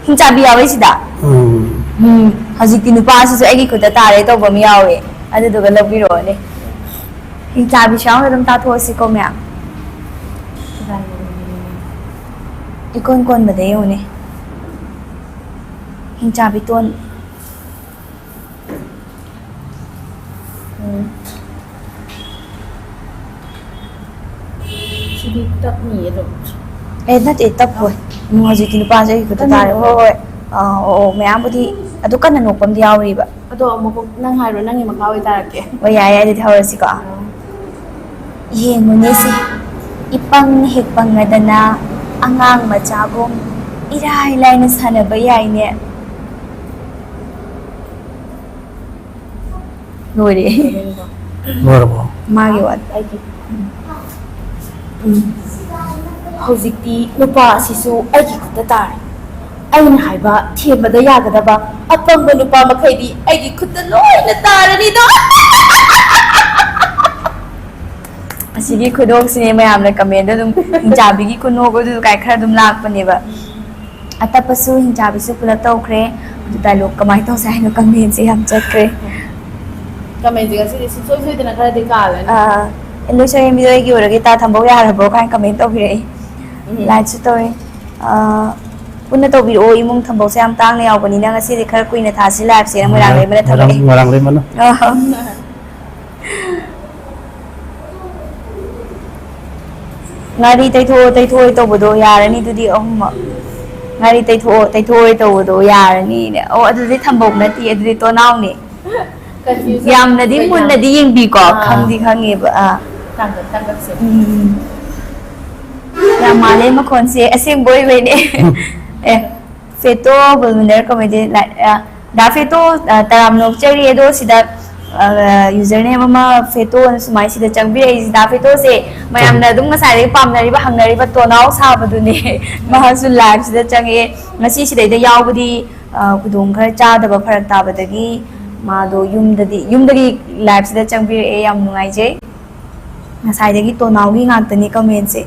ꯍꯤꯡꯆꯥꯕꯤ ꯌꯥꯎꯋꯦ ꯁꯤꯗ꯫ ꯎꯝ꯫ ꯎꯝ, ꯍꯧꯖꯤꯛꯇꯤ ꯅꯨꯄꯥꯁꯤꯁꯨ ꯑꯩꯒꯤ ꯈꯨꯠꯇ ꯇꯥꯔꯦ ꯇꯧꯕ ꯑꯃ ꯌꯥꯎꯋꯦ꯫ ꯑꯗꯨꯗꯨꯒ ꯂꯧꯕꯤꯔꯛꯑꯣꯅꯦ꯫ ꯍꯤꯡꯆꯥꯕꯤꯁꯨ ꯌꯥꯎꯅ ꯑꯗꯨꯝ ꯇꯥꯊꯣꯛꯑꯁꯤꯀꯣ, ꯃꯌꯥꯝ꯫ ꯏꯀꯣꯟ ꯀꯣꯟꯕꯗ ꯌꯦꯡꯉꯨꯅꯦ꯫ ꯍꯤꯡꯆꯥꯕꯤ ꯇꯣꯟ꯫ ꯎꯝ꯫ ꯁꯤꯗꯤ ꯇꯞꯅꯤꯌꯦ ꯑꯗꯨꯝ꯫ ꯑꯦ, ꯅꯠꯇꯦ, ꯇꯞꯄꯣꯏ꯫ ꯎꯝ, ꯍꯧꯖꯤꯛꯇꯤ ꯅꯨꯄꯥꯁꯦ ꯑꯩꯒꯤ ꯈꯨꯠꯇ ꯀꯟꯅ ꯇꯥꯔꯦ꯫ ꯍꯣꯏ, ꯅꯣꯛꯑꯣ꯫ ꯍꯣꯏ꯫ ꯑꯥ, ꯑꯣ, ꯑꯣ, ꯃꯌꯥꯝꯕꯨꯗꯤ ꯑꯗꯨ ꯀꯟꯅ ꯅꯣꯛꯄ ꯑꯃꯗꯤ ꯌꯥꯎꯔꯤꯕ꯫ ꯑꯗꯣ ꯑꯃꯨꯛ ꯅꯪ ꯍꯥꯏꯔꯣ, ꯅꯪꯒꯤ ꯃꯈꯥ ꯑꯣꯏ ꯇꯥꯔꯛꯀꯦ꯫ ꯍꯣꯏ, ꯌꯥꯏ, ꯌꯥꯏ, ꯑꯗꯨꯗꯤ ꯍꯧꯔꯁꯤꯀꯣ꯫ ꯑꯥ꯫ ꯌꯦꯡꯉꯨꯅꯦ ꯁꯦ, ꯏꯄꯪ ꯍꯦꯛ ꯄꯪꯉꯗꯅ ꯑꯉꯥꯡ ꯃꯆꯥꯒꯨꯝ ꯏꯔꯥꯏ ꯂꯥꯏꯅ ꯁꯥꯟꯅꯕ ꯌꯥꯏꯅꯦ꯫ ꯂꯣꯏꯔꯦ꯫ ꯂꯣꯏꯔꯕꯣ? ꯃꯥꯒꯤ ꯋꯥꯗꯣ꯫ ꯑꯩꯒꯤ꯫ ꯎꯝ꯫ ꯎꯝ, ꯍꯧꯖꯤꯛꯇꯤ ꯅꯨꯄꯥ ꯑꯁꯤꯁꯨ ꯑꯩꯒꯤ ꯈꯨꯠꯇ ꯇꯥꯔꯦ꯫ ꯑꯩꯅ ꯍꯥꯏꯕ ꯊꯦꯝꯕꯗ ꯌꯥꯒꯗꯕ ꯑꯄꯪꯕ ꯅꯨꯄꯥ ꯃꯈꯩꯗꯤ ꯑꯩꯒꯤ ꯈꯨꯠꯇ ꯂꯣꯏꯅ ꯇꯥꯔꯅꯤꯗꯣ꯫ ꯑꯁꯤꯒꯤ ꯈꯨꯗꯣꯡꯁꯤꯅꯦ ꯃꯌꯥꯝꯅ comment ꯑꯗꯨꯝ ꯍꯤꯡꯆꯥꯕꯤꯒꯤ ꯈꯨꯅꯣꯛ ꯑꯗꯨ ꯀꯥꯏ ꯈꯔ ꯑꯗꯨꯝ ꯂꯥꯛꯄꯅꯦꯕ꯫ ꯑꯇꯞꯄꯁꯨ ꯍꯤꯡꯆꯥꯕꯤꯁꯨ ꯄꯨꯂꯞ ꯇꯧꯈ꯭ꯔꯦ꯫ ꯑꯗꯨ dialogue ꯀꯃꯥꯏꯅ ꯇꯧꯁꯦ ꯍꯥꯏꯅꯣ comment ꯁꯦ ꯌꯥꯝ ꯆꯠꯈ꯭ꯔꯦ꯫ Comment ꯁꯦ ꯉꯁꯤꯗꯤ ꯁꯨꯡꯁꯣꯏ ꯁꯣꯏꯗꯅ ꯈꯔꯗꯤ ꯀꯥꯜꯂꯅꯤ꯫ ꯑꯥ, ꯂꯣꯏꯁꯪ ꯃꯤꯑꯣꯏꯒꯤ ꯑꯣꯏꯔꯒꯦ ꯇꯥ ꯊꯝꯕꯧ ꯌꯥꯔꯕ꯭ꯔꯣ ꯀꯥꯏꯅ comment ꯇꯧꯕꯤꯔꯛꯏ꯫ ꯎꯝ꯫ Like ꯁꯨ ꯇꯧꯋꯦ꯫ ꯑꯥ, ꯄꯨꯟꯅ ꯇꯧꯕꯤꯔꯛꯑꯣ, ꯏꯃꯨꯡ ꯊꯝꯕꯧꯁꯦ ꯌꯥꯝ ꯇꯥꯡꯅ ꯌꯥꯎꯕꯅꯤꯅ ꯉꯁꯤꯗꯤ ꯈꯔ ꯀꯨꯏꯅ ꯊꯥꯁꯤ live ꯁꯦ꯫ ꯃꯣꯏꯔꯥꯡ ꯂꯩꯃꯅ ꯊꯝꯃꯛꯑꯦ꯫ ꯃꯣꯏꯔꯥꯡ ꯂꯩꯃꯅ꯫ ꯑꯥ꯫ ꯉꯥꯔꯤ ꯇꯩꯊꯣꯛꯑꯣ, ꯇꯩꯊꯣꯛꯑꯣ ꯇꯧꯕꯗꯣ ꯌꯥꯔꯅꯤ ꯑꯗꯨꯗꯤ ꯑꯍꯨꯝꯃꯛ꯫ ꯉꯥꯔꯤ ꯇꯩꯊꯣꯛꯑꯣ, ꯇꯩꯊꯣꯛꯑꯣ ꯇꯧꯕꯗꯣ ꯌꯥꯔꯅꯤꯅꯦ꯫ ꯑꯣ, ꯑꯗꯨꯗꯤ ꯊꯝꯕꯧ ꯅꯠꯇꯦ, ꯑꯗꯨꯗꯤ ꯇꯣꯅꯥꯎꯅꯦ꯫ Confuse ꯌꯥꯝꯅꯗꯤ ꯑꯣꯏꯕ ꯃꯨꯟꯅꯗꯤ ꯌꯥꯝ-, ꯌꯦꯡꯕꯤꯀꯣ, ꯑꯥ꯫ ꯈꯪꯗꯤ ꯈꯪꯉꯦꯕ꯫ ꯑꯥ꯫ ꯇꯥꯡꯀꯛ, ꯇꯥꯡꯀꯛꯁꯦ꯫ ꯎꯝ꯫ ꯌꯥꯝ ꯃꯥꯜꯂꯦ ꯃꯈꯣꯟꯁꯦ, ꯑꯁꯦꯡꯕ ꯑꯣꯏꯕꯩꯅꯦ꯫ ꯑꯦ, ꯐꯦꯇꯣ ꯕꯜꯃꯤꯅꯔ ꯀꯃꯦꯗꯤ ꯂꯥꯏ-, ꯑ, ꯗꯥ ꯐꯦꯇꯣ, ꯑ, ꯇꯔꯥꯝꯅ ꯑꯣꯛꯆꯔꯤ꯫ ꯑꯗꯣ ꯁꯤꯗ, ꯑ, username ꯑꯃ ꯐꯦꯇꯣꯅ ꯁꯨꯃꯥꯏꯅ ꯁꯤꯗ ꯆꯪꯕꯤꯔꯛꯏꯁꯤ꯫ ꯗꯥ ꯐꯦꯇꯣꯁꯦ ꯃꯌꯥꯝꯅ ꯑꯗꯨꯝ ꯉꯁꯥꯏꯗꯒꯤ ꯄꯥꯝꯅꯔꯤꯕ, ꯍꯪꯅꯔꯤꯕ ꯇꯣꯅꯥꯎ ꯁꯥꯕꯗꯨꯅꯦ꯫ ꯃꯍꯥꯛꯁꯨ live ꯁꯤꯗ ꯆꯪꯉꯛꯑꯦ꯫ ꯉꯁꯤ ꯁꯤꯗꯩꯗ ꯌꯥꯎꯕꯗꯤ, ꯑ, ꯈꯨꯗꯣꯡ ꯈꯔ ꯆꯥꯗꯕ, ꯐꯔꯛ ꯇꯥꯕꯗꯒꯤ ꯃꯥꯗꯣ ꯌꯨꯝꯗꯗꯤ, ꯌꯨꯝꯗꯒꯤ live ꯁꯤꯗ ꯆꯪꯕꯤꯔꯛꯑꯦ꯫ ꯌꯥꯝ ꯅꯨꯡꯉꯥꯏꯖꯩ꯫ ꯉꯁꯥꯏꯗꯒꯤ ꯇꯣꯅꯥꯎꯒꯤ ꯉꯥꯛꯇꯅꯤ comment ꯁꯦ꯫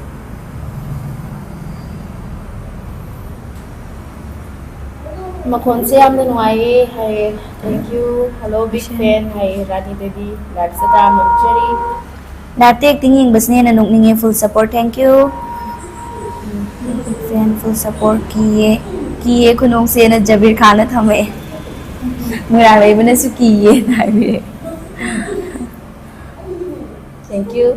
ꯃꯈꯣꯟꯁꯦ ꯌꯥꯝꯅ ꯅꯨꯡꯉꯥꯏꯌꯦ ꯍꯥꯏꯌꯦ꯫ Thank you. Hello, big fan ꯍꯥꯏꯌꯦ ꯔꯥꯅꯤ ꯕꯦꯕꯤ꯫ Live ꯁꯦ ꯇꯔꯥꯝꯅ ꯑꯣꯛꯆꯔꯤ꯫ Live ꯇ acting ꯌꯦꯡꯕꯁꯤꯅ ꯍꯦꯟꯅ ꯅꯣꯛꯅꯤꯡꯉꯦ꯫ Full support, thank you. Big fan, full support꯫ ꯀꯤꯌꯦ, ꯀꯤꯌꯦ ꯈꯨꯅꯣꯛꯁꯦꯅ ꯖꯕꯤꯔ ꯈꯥꯟꯅ ꯊꯝꯃꯛꯑꯦ꯫ ꯃꯣꯏꯔꯥꯡ ꯂꯩꯕꯅꯁꯨ ꯀꯤꯌꯦꯅ ꯍꯥꯏꯕꯤꯔꯦ꯫ Thank you.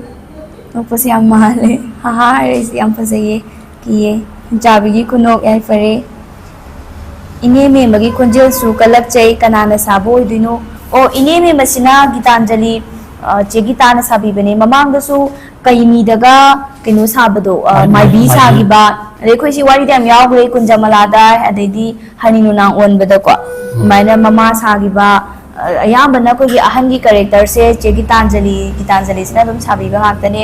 ꯅꯣꯛꯄꯁꯦ ꯌꯥꯝ ꯃꯥꯜꯂꯦ꯫ ꯍꯥꯍꯥ ꯍꯥꯏꯔꯛꯏꯁꯦ ꯌꯥꯝ ꯐꯖꯩꯌꯦ꯫ ꯀꯤꯌꯦ꯫ ꯍꯤꯡꯆꯥꯕꯤꯒꯤ ꯈꯨꯅꯣꯛ ꯌꯥꯏꯐꯔꯦ꯫ ꯏꯅꯦ ꯃꯦꯝꯕꯒꯤ ꯈꯣꯟꯖꯦꯜꯁꯨ ꯀꯜꯂꯛꯆꯩ, ꯀꯅꯥꯅ ꯁꯥꯕ ꯑꯣꯏꯗꯣꯏꯅꯣ? ꯑꯣ, ꯏꯅꯦ ꯃꯦꯝꯕꯁꯤꯅ ꯒꯤꯇꯥꯟꯖꯂꯤ, ꯑ, ꯆꯦ ꯒꯤꯇꯥꯅ ꯁꯥꯕꯤꯕꯅꯦ꯫ ꯃꯃꯥꯡꯗꯁꯨ ꯀꯩꯃꯤꯗꯒ ꯀꯩꯅꯣ ꯁꯥꯕꯗꯣ, ꯑ, ꯃꯥꯏꯕꯤ ꯃꯥꯏꯕꯤ꯫ ꯁꯥꯈꯤꯕ, ꯑꯗꯩ ꯑꯩꯈꯣꯏ ꯁꯤ ꯋꯥꯔꯤꯗ ꯌꯥꯝ ꯌꯥꯎꯈ꯭ꯔꯦ, ꯀꯨꯟꯖꯃꯂꯥꯗ, ꯑꯗꯩꯗꯤ ꯍꯅꯤ ꯅꯨꯅꯥꯡ ꯑꯣꯟꯕꯗꯀꯣ, ꯎꯝ꯫ ꯑꯗꯨꯃꯥꯏꯅ ꯃꯃꯥ ꯁꯥꯈꯤꯕ, ꯑ-, ꯑꯌꯥꯝꯕꯅ ꯑꯩꯈꯣꯏꯒꯤ ꯑꯍꯟꯒꯤ character ꯁꯦ ꯆꯦ ꯒꯤꯇꯥꯟꯖꯂꯤ, ꯒꯤꯇꯥꯟꯖꯂꯤꯁꯤꯅ ꯑꯗꯨꯝ ꯁꯥꯕꯤꯕ ꯉꯥꯛꯇꯅꯦ꯫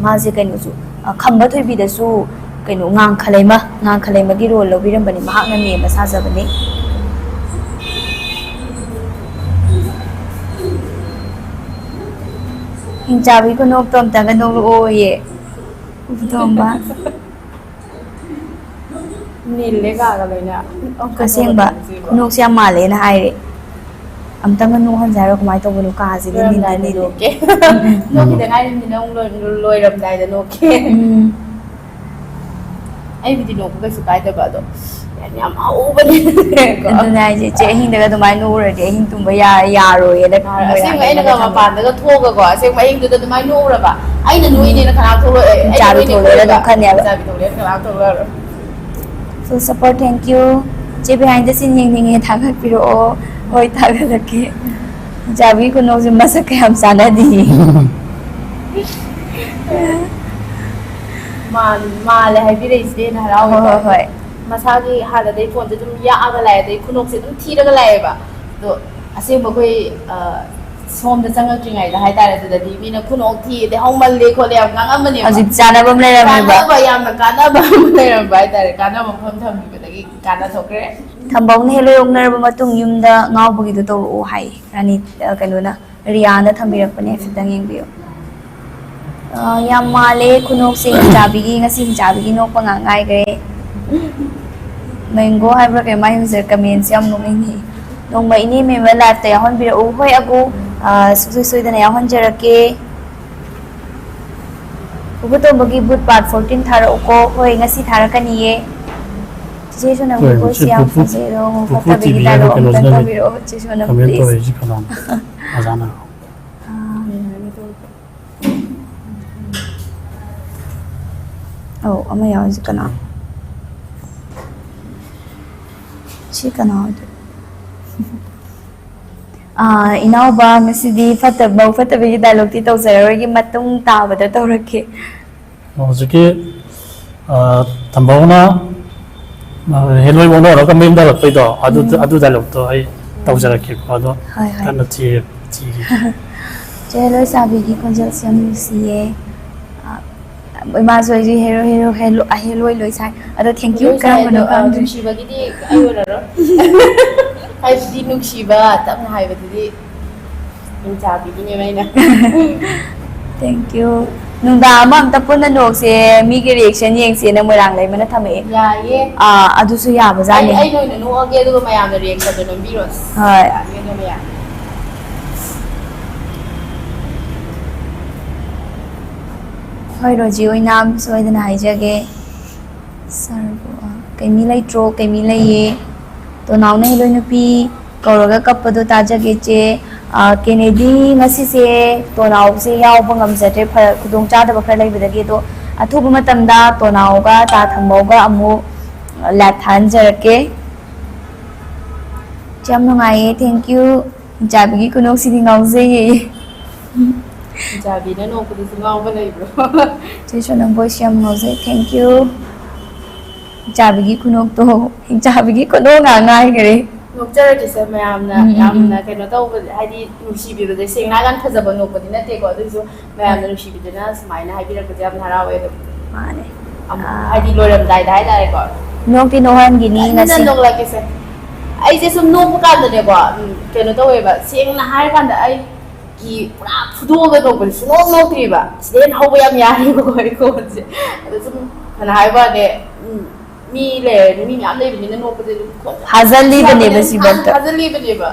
ꯃꯥꯁꯦ ꯀꯩꯅꯣꯁꯨ, ꯑ, ꯈꯝꯕ ꯊꯣꯏꯕꯤꯗꯁꯨ ꯀꯩꯅꯣ, ꯉꯥꯡꯈꯂꯩꯃ, ꯉꯥꯡꯈꯂꯩꯃꯒꯤ ꯔꯣꯜ ꯂꯧꯕꯤꯔꯝꯕꯅꯤ, ꯃꯍꯥꯛꯅ ꯃꯦꯝ ꯁꯥꯖꯕꯅꯤ꯫ ꯍꯤꯡꯆꯥꯕꯤ ꯈꯨꯅꯣꯛꯇꯣ ꯑꯝꯇꯒ ꯅꯣꯛꯂꯛꯑꯣꯌꯦ꯫ ꯎꯕꯨꯗꯣꯝꯕ꯫ ꯅꯤꯜꯂꯦ ꯀꯥꯒ ꯂꯣꯏꯅ꯫ ꯑꯁꯦꯡꯕ, ꯈꯨꯅꯣꯛꯁꯦ ꯌꯥꯝ ꯃꯥꯜꯂꯦꯅ ꯍꯥꯏꯔꯦ꯫ ꯑꯝꯇꯪꯒ ꯅꯣꯛꯍꯟꯁꯦ ꯍꯥꯏꯔꯣ? ꯀꯃꯥꯏꯅ ꯇꯧꯕꯅꯣ? ꯀꯥꯁꯤꯗꯤ ꯅꯤꯟꯗꯤ ꯂꯣꯏꯔꯝꯗꯥꯏꯗ ꯅꯤꯜꯂꯦ꯫ ꯅꯣꯛꯀꯦ꯫ ꯎꯝ, ꯎꯝ꯫ ꯅꯣꯛꯈꯤꯗ ꯉꯥꯏꯔꯤꯕꯅꯤꯅ ꯑꯃꯨꯛ ꯂꯣꯏ-, ꯂꯣꯏꯔꯝꯗꯥꯏꯗ ꯅꯣꯛꯀꯦ꯫ ꯎꯝ꯫ ꯑꯩꯕꯨꯗꯤ ꯅꯣꯛꯄ ꯀꯩꯁꯨ ꯀꯥꯏꯗꯕ, ꯑꯗꯣ ꯌꯥꯝ, ꯌꯥꯝ ꯍꯧꯕꯅꯦ꯫ ꯑꯗꯨꯅꯦ ꯍꯥꯏꯁꯦ, ꯏꯆꯦ ꯑꯍꯤꯡꯗꯒ ꯑꯗꯨꯃꯥꯏꯅ ꯅꯣꯛꯎꯔꯗꯤ ꯑꯍꯤꯡ ꯇꯨꯝꯕ ꯌꯥ-, ꯌꯥꯔꯣꯏꯌꯦꯅ ꯌꯥꯔꯣꯏ꯫ ꯑꯁꯦꯡꯕ ꯃꯣꯏꯔꯥꯡꯗ ꯑꯩꯅꯒ ꯊꯝꯃꯦ꯫ ꯃꯄꯥꯟꯗꯒ ꯊꯣꯛꯑꯒꯀꯣ, ꯑꯁꯦꯡꯕ ꯑꯍꯤꯡꯗꯨꯗ ꯑꯗꯨꯃꯥꯏꯅ ꯅꯣꯛꯎꯔꯕ, ꯑꯩꯅ ꯎꯝ꯫ ꯅꯣꯛꯏꯅꯦꯅ ꯀꯅꯥꯝ ꯊꯣꯛꯂꯛꯑꯣꯏ, ꯑꯩꯅ ꯏꯆꯥꯗꯣ ꯅꯣꯛꯏꯅꯦ ꯊꯣꯛꯂꯛꯑꯦꯅ ꯈꯜꯂꯨꯔꯕ꯫ ꯑꯗꯨꯝ ꯈꯟꯅꯦꯕ꯫ ꯏꯆꯥꯕꯤ ꯊꯣꯛꯂꯛꯑꯦꯅ ꯀꯅꯥꯝ ꯊꯣꯛꯂꯛꯑꯔꯣꯏ꯫ Full support, thank you. ꯆꯦ behind the scene ꯌꯦꯡꯅꯤꯡꯉꯦ, ꯊꯥꯒꯠꯄꯤꯔꯛꯑꯣ꯫ ꯍꯣꯏ, ꯊꯥꯒꯠꯂꯛꯀꯦ꯫ ꯏꯆꯥꯕꯤ ꯈꯨꯅꯣꯛꯁꯦ ꯃꯁꯛ ꯀꯌꯥꯝ ꯆꯥꯟꯅꯗꯤ꯫ ꯃꯥꯜ-, ꯃꯥꯜꯂꯦ ꯍꯥꯏꯕꯤꯔꯛꯏꯁꯤꯗꯤ ꯍꯦꯟꯅ ꯍꯔꯥꯎꯋꯦ꯫ ꯍꯣꯏ, ꯍꯣꯏ, ꯍꯣꯏ꯫ ꯃꯁꯥꯒꯤ ꯍꯥꯟꯅꯗꯩ ꯐꯣꯟꯁꯦ ꯑꯗꯨꯝ ꯌꯥꯛꯑꯒ ꯂꯥꯛꯑꯦ, ꯑꯗꯩ ꯈꯨꯅꯣꯛꯁꯦ ꯑꯗꯨꯝ ꯊꯤꯔꯒ ꯂꯥꯛꯑꯦꯕ꯫ ꯑꯗꯣ ꯑꯁꯦꯡꯕ ꯑꯩꯈꯣꯏ, ꯑ, ꯁꯣꯝꯗ ꯆꯪꯉꯛꯇ꯭ꯔꯤꯉꯩꯗ ꯍꯥꯏꯇꯥꯔꯦ, ꯑꯗꯨꯗꯗꯤ ꯃꯤꯅ "ꯈꯨꯅꯣꯛ ꯊꯤ, ꯑꯗꯩ ꯍꯧꯃꯜꯂꯦ" ꯈꯣꯠꯂꯦ ꯌꯥꯝ ꯉꯥꯡꯉꯝꯕꯅꯦꯕ꯫ ꯍꯧꯖꯤꯛ ꯆꯥꯟꯅꯕ ꯑꯃ ꯂꯩꯔꯝꯃꯦꯕ꯫ ꯀꯥꯟꯅꯕ, ꯌꯥꯝꯅ ꯀꯥꯟꯅꯕ ꯑꯃ ꯂꯩꯔꯝꯕ ꯍꯥꯏꯇꯥꯔꯦ, ꯀꯥꯟꯅꯕ ꯃꯐꯝ ꯊꯝꯈꯤꯕꯗꯒꯤ ꯀꯥꯟꯅ ꯊꯣꯛꯈ꯭ꯔꯦ꯫ ꯊꯝꯕꯧꯅ ꯍꯦꯂꯣꯏ ꯑꯣꯛꯅꯔꯕ ꯃꯇꯨꯡ ꯌꯨꯝꯗ ꯉꯥꯎꯕꯒꯤꯗꯣ ꯇꯧꯔꯛꯑꯣ ꯍꯥꯏ ꯔꯥꯅꯤ, ꯑ, ꯀꯩꯅꯣꯅ꯫ ꯔꯤꯌꯥꯅ ꯊꯝꯕꯤꯔꯛꯄꯅꯦ, ꯈꯤꯇꯪ ꯌꯦꯡꯕꯤꯌꯨ꯫ ꯑ, ꯌꯥꯝ ꯃꯥꯜꯂꯦ ꯈꯨꯅꯣꯛꯁꯦ ꯍꯤꯡꯆꯥꯕꯤꯒꯤ, ꯉꯁꯤ ꯍꯤꯡꯆꯥꯕꯤꯒꯤ ꯅꯣꯛꯄ ꯉꯥꯛ ꯉꯥꯏꯈ꯭ꯔꯦ꯫ ꯃꯦꯡꯒꯣ ꯍꯥꯏꯕ꯭ꯔꯥ ꯀꯩꯅꯣ ꯃꯥꯏ ꯍꯧꯖꯤꯛ comment ꯁꯦ ꯌꯥꯝ ꯅꯣꯛꯅꯤꯡꯉꯤ꯫ ꯅꯣꯡꯃ ꯏꯅꯦ ꯃꯦꯝꯕ live ꯇ ꯌꯥꯎꯍꯟꯕꯤꯔꯛꯎ꯫ ꯍꯣꯏ ꯑꯒꯨ, ꯑ, ꯁꯨꯡꯁꯣꯏ ꯁꯣꯏꯗꯅ ꯌꯥꯎꯍꯟꯖꯔꯛꯀꯦ꯫ ꯄꯨꯄꯨ ꯇꯣꯝꯕꯒꯤ ꯕꯨꯠ part fourteen ꯊꯥꯔꯛꯎꯀꯣ꯫ ꯍꯣꯏ, ꯉꯁꯤ ꯊꯥꯔꯛꯀꯅꯤꯌꯦ꯫ ꯆꯤꯆꯦ ꯁꯣꯅꯝꯒꯤ ꯍꯣꯏ, voice ꯁꯤ ꯌꯥꯝ ꯄꯨꯄꯨ, ꯐꯖꯩ ꯑꯗꯣ, ꯄꯨꯄꯨ ꯐꯠꯇꯕꯒꯤ ꯇꯤꯚꯤ ꯍꯥꯏꯕ dialogue ꯑꯝꯇꯪ ꯀꯩꯅꯣꯁꯤꯅꯅꯦ ꯇꯧꯕꯤꯔꯛꯑꯣ, ꯆꯤꯆꯦ ꯁꯣꯅꯝ, comment please꯫ ꯇꯧꯔꯛꯏꯁꯤ ꯀꯅꯥꯅꯣ? ꯑꯣꯖꯥꯅ꯫ ꯑꯥ, ꯑꯧ, ꯑꯃ ꯌꯥꯎꯔꯤꯁꯦ ꯀꯅꯥ? ꯁꯤ ꯀꯅꯥ ꯑꯣꯏꯗꯣꯏꯅꯣ? ꯑꯥ, ꯏꯅꯥꯎꯕ, ꯉꯁꯤꯗꯤ ꯐꯠꯇ-, ꯃꯧ ꯐꯠꯇꯕꯒꯤ dialogue ꯇꯤ ꯇꯧꯖꯔꯔꯣꯏꯒꯦ, ꯃꯇꯨꯡ ꯇꯥꯕꯗ ꯇꯧꯔꯛꯀꯦ꯫ ꯍꯧꯖꯤꯛꯀꯤ, ꯑ, ꯇꯝꯕꯧꯅ, ꯑ, ꯍꯦꯂꯣꯏ ꯑꯣꯟꯅꯔꯒ ꯃꯌꯨꯝꯗ ꯍꯜꯂꯛꯄꯩꯗꯣ, ꯑꯗꯨ, ꯎꯝ꯫ ꯑꯗꯨ dialogue ꯇꯣ ꯑꯩ ꯎꯝ꯫ ꯇꯧꯖꯔꯛꯀꯦꯀꯣ, ꯑꯗꯣ ꯍꯣꯏ, ꯍꯣꯏ꯫ ꯀꯟꯅ ꯊꯤꯔꯦ, ꯊꯤꯒꯦ꯫ ꯆꯦ ꯂꯣꯏꯁꯥꯕꯤꯒꯤ ꯈꯣꯟꯖꯦꯜꯁꯦ ꯌꯥꯝ ꯅꯨꯡꯁꯤꯌꯦ꯫ ꯑ, ꯏꯃꯥꯁꯨ ꯑꯩꯁꯦ ꯍꯦꯔꯣ ꯍꯦꯔꯣ ꯍꯦꯔꯣ ꯑꯍꯦ ꯂꯣꯏ ꯂꯣꯏ ꯁꯥꯏ꯫ ꯑꯗꯣ thank you꯫ ꯂꯣꯏ ꯁꯥꯏ, ꯀꯔꯝꯕꯅꯣ ꯑꯗꯣ, ꯑ, ꯈꯪꯗꯦ꯫ ꯅꯨꯡꯁꯤꯕꯒꯤꯗꯤ ꯑꯩ ꯑꯣꯏꯔꯔꯣꯏ꯫ ꯍꯥꯏꯕꯗꯤ ꯅꯨꯡꯁꯤꯕ ꯇꯞꯅ ꯍꯥꯏꯕꯗꯨꯗꯤ ꯍꯤꯡꯆꯥꯕꯤꯒꯤꯅꯦꯕ ꯑꯩꯅ꯫ Thank you꯫ ꯅꯨꯡꯗꯥꯡ ꯑꯃ ꯑꯝꯇ ꯄꯨꯟꯅ ꯅꯣꯛꯁꯦ, ꯃꯤꯒꯤ reaction ꯌꯦꯡꯁꯦꯅ ꯃꯣꯏꯔꯥꯡ ꯂꯩꯃꯅ ꯊꯝꯃꯛꯑꯦ꯫ ꯌꯥꯏꯌꯦ꯫ ꯑꯥ, ꯑꯗꯨꯁꯨ ꯌꯥꯕꯖꯥꯠꯅꯦ꯫ ꯑꯩ, ꯑꯩꯅ ꯑꯣꯏꯅ ꯅꯣꯛꯑꯒꯦ, ꯑꯗꯨꯒ ꯃꯌꯥꯝꯅ reactionꯗꯣ ꯅꯝꯕꯤꯔꯣ꯫ ꯍꯣꯏ꯫ ꯌꯥꯅꯤ, ꯑꯗꯨ ꯃꯌꯥꯝ꯫ ꯍꯣꯏ, ꯔꯣꯖꯤ ꯑꯣꯏꯅꯥꯝ ꯁꯣꯏꯗꯅ ꯍꯥꯏꯖꯒꯦ꯫ ꯁꯥꯔꯕꯨ, ꯑ, ꯀꯩꯃꯤ ꯂꯩꯇ꯭ꯔꯣ? ꯀꯩꯃꯤ ꯂꯩꯌꯦ꯫ ꯇꯣꯅꯥꯎꯅ ꯍꯦꯂꯣꯏ ꯅꯨꯄꯤ ꯀꯧꯔꯒ ꯀꯞꯄꯗꯣ ꯇꯥꯖꯒꯦ, ꯆꯦ꯫ ꯑ, ꯀꯦꯅꯦꯗꯤ, ꯉꯁꯤꯁꯦ ꯇꯣꯅꯥꯎꯁꯦ ꯌꯥꯎꯕ ꯉꯝꯖꯗ꯭ꯔꯦ, ꯐꯔꯛ, ꯈꯨꯗꯣꯡꯆꯥꯗꯕ ꯈꯔ ꯂꯩꯕꯗꯒꯤ꯫ ꯑꯗꯣ ꯑꯊꯨꯕ ꯃꯇꯝꯗ ꯇꯣꯅꯥꯎꯒ ꯇꯥ ꯊꯝꯕꯧꯒ ꯑꯃꯨꯛ live ꯊꯥꯍꯟꯖꯔꯛꯀꯦ꯫ ꯌꯥꯝ ꯅꯨꯡꯉꯥꯏꯌꯦ, thank you꯫ ꯍꯤꯡꯆꯥꯕꯤꯒꯤ ꯈꯨꯅꯣꯛꯁꯤꯗꯤ ꯉꯥꯎꯖꯩꯌꯦ꯫ ꯍꯤꯡꯆꯥꯕꯤꯅ ꯅꯣꯛꯄꯗꯁꯨ ꯉꯥꯎꯕ ꯂꯩꯕ꯭ꯔꯣ? ꯆꯦ ꯁꯣꯅꯝ ꯕꯣꯏꯁ ꯌꯥꯝ ꯉꯥꯎꯖꯩ, thank you꯫ ꯍꯤꯡꯆꯥꯕꯤꯒꯤ ꯈꯨꯅꯣꯛꯇꯣ, ꯍꯤꯡꯆꯥꯕꯤꯒꯤ ꯈꯨꯅꯣꯛ ꯉꯥꯛ ꯉꯥꯏꯈꯔꯦ꯫ ꯅꯣꯛꯆꯔꯒꯦꯁꯦ ꯃꯌꯥꯝꯅ ꯎꯝ, ꯎꯝ, ꯎꯝ꯫ ꯌꯥꯝꯅ ꯀꯩꯅꯣ ꯇꯧꯕ, ꯍꯥꯏꯗꯤ ꯅꯨꯡꯁꯤꯕꯤꯕꯁꯦ ꯁꯦꯡꯅ ꯍꯥꯏꯔꯀꯥꯟꯗ ꯐꯖꯕ ꯅꯣꯛꯄꯗꯤ ꯅꯠꯇꯦꯀꯣ, ꯑꯗꯨꯁꯨ ꯃꯌꯥꯝꯅ ꯍꯣꯏ꯫ ꯅꯨꯡꯁꯤꯕꯤꯗꯅ ꯁꯨꯃꯥꯏꯅ ꯍꯥꯏꯕꯤꯔꯛꯄꯁꯦ ꯌꯥꯝ ꯍꯔꯥꯎꯋꯦ ꯑꯗꯨꯝ꯫ ꯃꯥꯅꯦ꯫ ꯑꯃꯨꯛ ꯑꯥ꯫ ꯍꯥꯏꯗꯤ ꯂꯣꯏꯔꯝꯗꯥꯏꯗ ꯍꯥꯏꯇꯥꯔꯦꯀꯣ꯫ ꯅꯣꯛꯇꯤ ꯅꯣꯛꯍꯟꯈꯤꯅꯤ ꯀꯟꯅ ꯉꯁꯤ꯫ ꯅꯣꯛꯂꯛꯀꯦꯁꯦ꯫ ꯑꯩꯁꯦ ꯁꯨꯝ ꯅꯣꯛꯄ ꯀꯥꯟꯗꯅꯦꯀꯣ, ꯎꯝ, ꯀꯩꯅꯣ ꯇꯧꯋꯦꯕ, ꯁꯦꯡꯅ ꯍꯥꯏꯔꯀꯥꯟꯗ ꯑꯩꯒꯤ ꯄꯨꯔꯥ ꯐꯨꯗꯣꯛꯑꯒ ꯅꯣꯛꯄꯁꯦ ꯁꯨꯡꯅꯣꯛ ꯅꯣꯛꯇ꯭ꯔꯤꯕ꯫ ꯁꯤꯗꯩ ꯍꯦꯟꯅ ꯍꯧꯕ ꯌꯥꯝ ꯌꯥꯔꯤꯕꯀꯣ ꯑꯩ ꯈꯣꯟꯁꯦ꯫ ꯑꯗꯣ ꯁꯨꯝ ꯐꯅ ꯍꯥꯏꯕ ꯋꯥꯅꯦ, ꯎꯝ, ꯃꯤ ꯂꯩꯔ-, ꯃꯤ ꯃꯌꯥꯝ ꯂꯩꯕꯅꯤꯅ ꯅꯣꯛꯄꯁꯦ ꯑꯗꯨꯝ ꯈꯣꯟꯁꯦ ꯐꯥꯖꯜꯂꯤꯕꯅꯦꯕ ꯌꯥꯝ ꯁꯤꯐꯥꯎꯗ꯫ ꯐꯥꯖꯜꯂꯤꯕꯅꯦꯕ꯫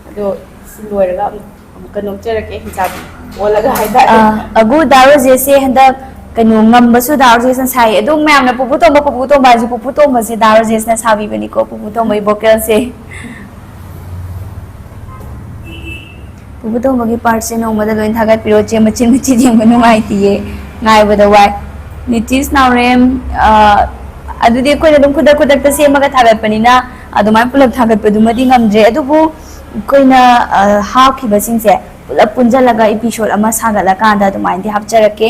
ꯑꯗꯣ ꯁꯤ ꯂꯣꯏꯔꯒ ꯑꯃꯨꯛ ꯑꯃꯨꯛꯀ ꯅꯣꯛꯆꯔꯛꯀꯦ, ꯍꯤꯡꯆꯥꯕꯤ ꯑꯣꯜꯂꯒ ꯍꯥꯏꯇꯥꯔꯦ꯫ ꯑꯥ, ꯑꯒꯨ ꯗꯥ ꯔꯣꯖꯦꯁꯁꯦ ꯍꯟꯗꯛ ꯀꯩꯅꯣ ꯉꯝꯕꯁꯨ ꯗꯥ ꯔꯣꯖꯦꯁꯅ ꯁꯥꯏ꯫ ꯑꯗꯨꯝ ꯃꯌꯥꯝꯅ ꯄꯨꯄꯨ ꯇꯣꯝꯕ, ꯄꯨꯄꯨ ꯇꯣꯝꯕ ꯍꯥꯏꯁꯦ ꯄꯨꯄꯨ ꯇꯣꯝꯕꯁꯦ ꯗꯥ ꯔꯣꯖꯦꯁꯅ ꯁꯥꯕꯤꯕꯅꯤꯀꯣ, ꯄꯨꯄꯨ ꯇꯣꯝꯕꯒꯤ vocalꯁꯦ꯫ ꯄꯨꯄꯨ ꯇꯣꯝꯕꯒꯤ partꯁꯦ ꯅꯣꯡꯃꯗ ꯂꯣꯏ ꯊꯥꯒꯠꯄꯤꯔꯣ, ꯆꯦ, ꯃꯆꯤꯟ ꯃꯆꯤꯟ ꯌꯦꯡꯕ ꯅꯨꯡꯉꯥꯏꯇꯤꯌꯦ, ꯉꯥꯏꯕꯗ ꯋꯥꯏ꯫ ꯅꯤꯇꯤꯁ ꯅꯥꯎꯔꯦꯝ, ꯑꯥ, ꯑꯗꯨꯗꯤ ꯑꯩꯈꯣꯏꯅ ꯑꯗꯨꯝ ꯈꯨꯗꯛ ꯈꯨꯗꯛꯇ ꯁꯦꯝꯃꯒ ꯊꯥꯒꯠꯄꯅꯤꯅ ꯑꯗꯨꯃꯥꯏꯅ ꯄꯨꯂꯞ ꯊꯥꯒꯠꯄꯗꯨꯃꯗꯤ ꯉꯝꯗ꯭ꯔꯦ, ꯑꯗꯨꯕꯨ ꯑꯩꯈꯣꯏꯅ, ꯑ, ꯍꯥꯞꯈꯤꯕꯁꯤꯡꯁꯦ ꯄꯨꯂꯞ ꯄꯨꯟꯁꯤꯜꯂꯒ episode ꯑꯃ ꯁꯥꯒꯠꯂꯀꯥꯟꯗ ꯑꯗꯨꯃꯥꯏꯅꯗꯤ ꯍꯥꯞꯆꯔꯛꯀꯦ꯫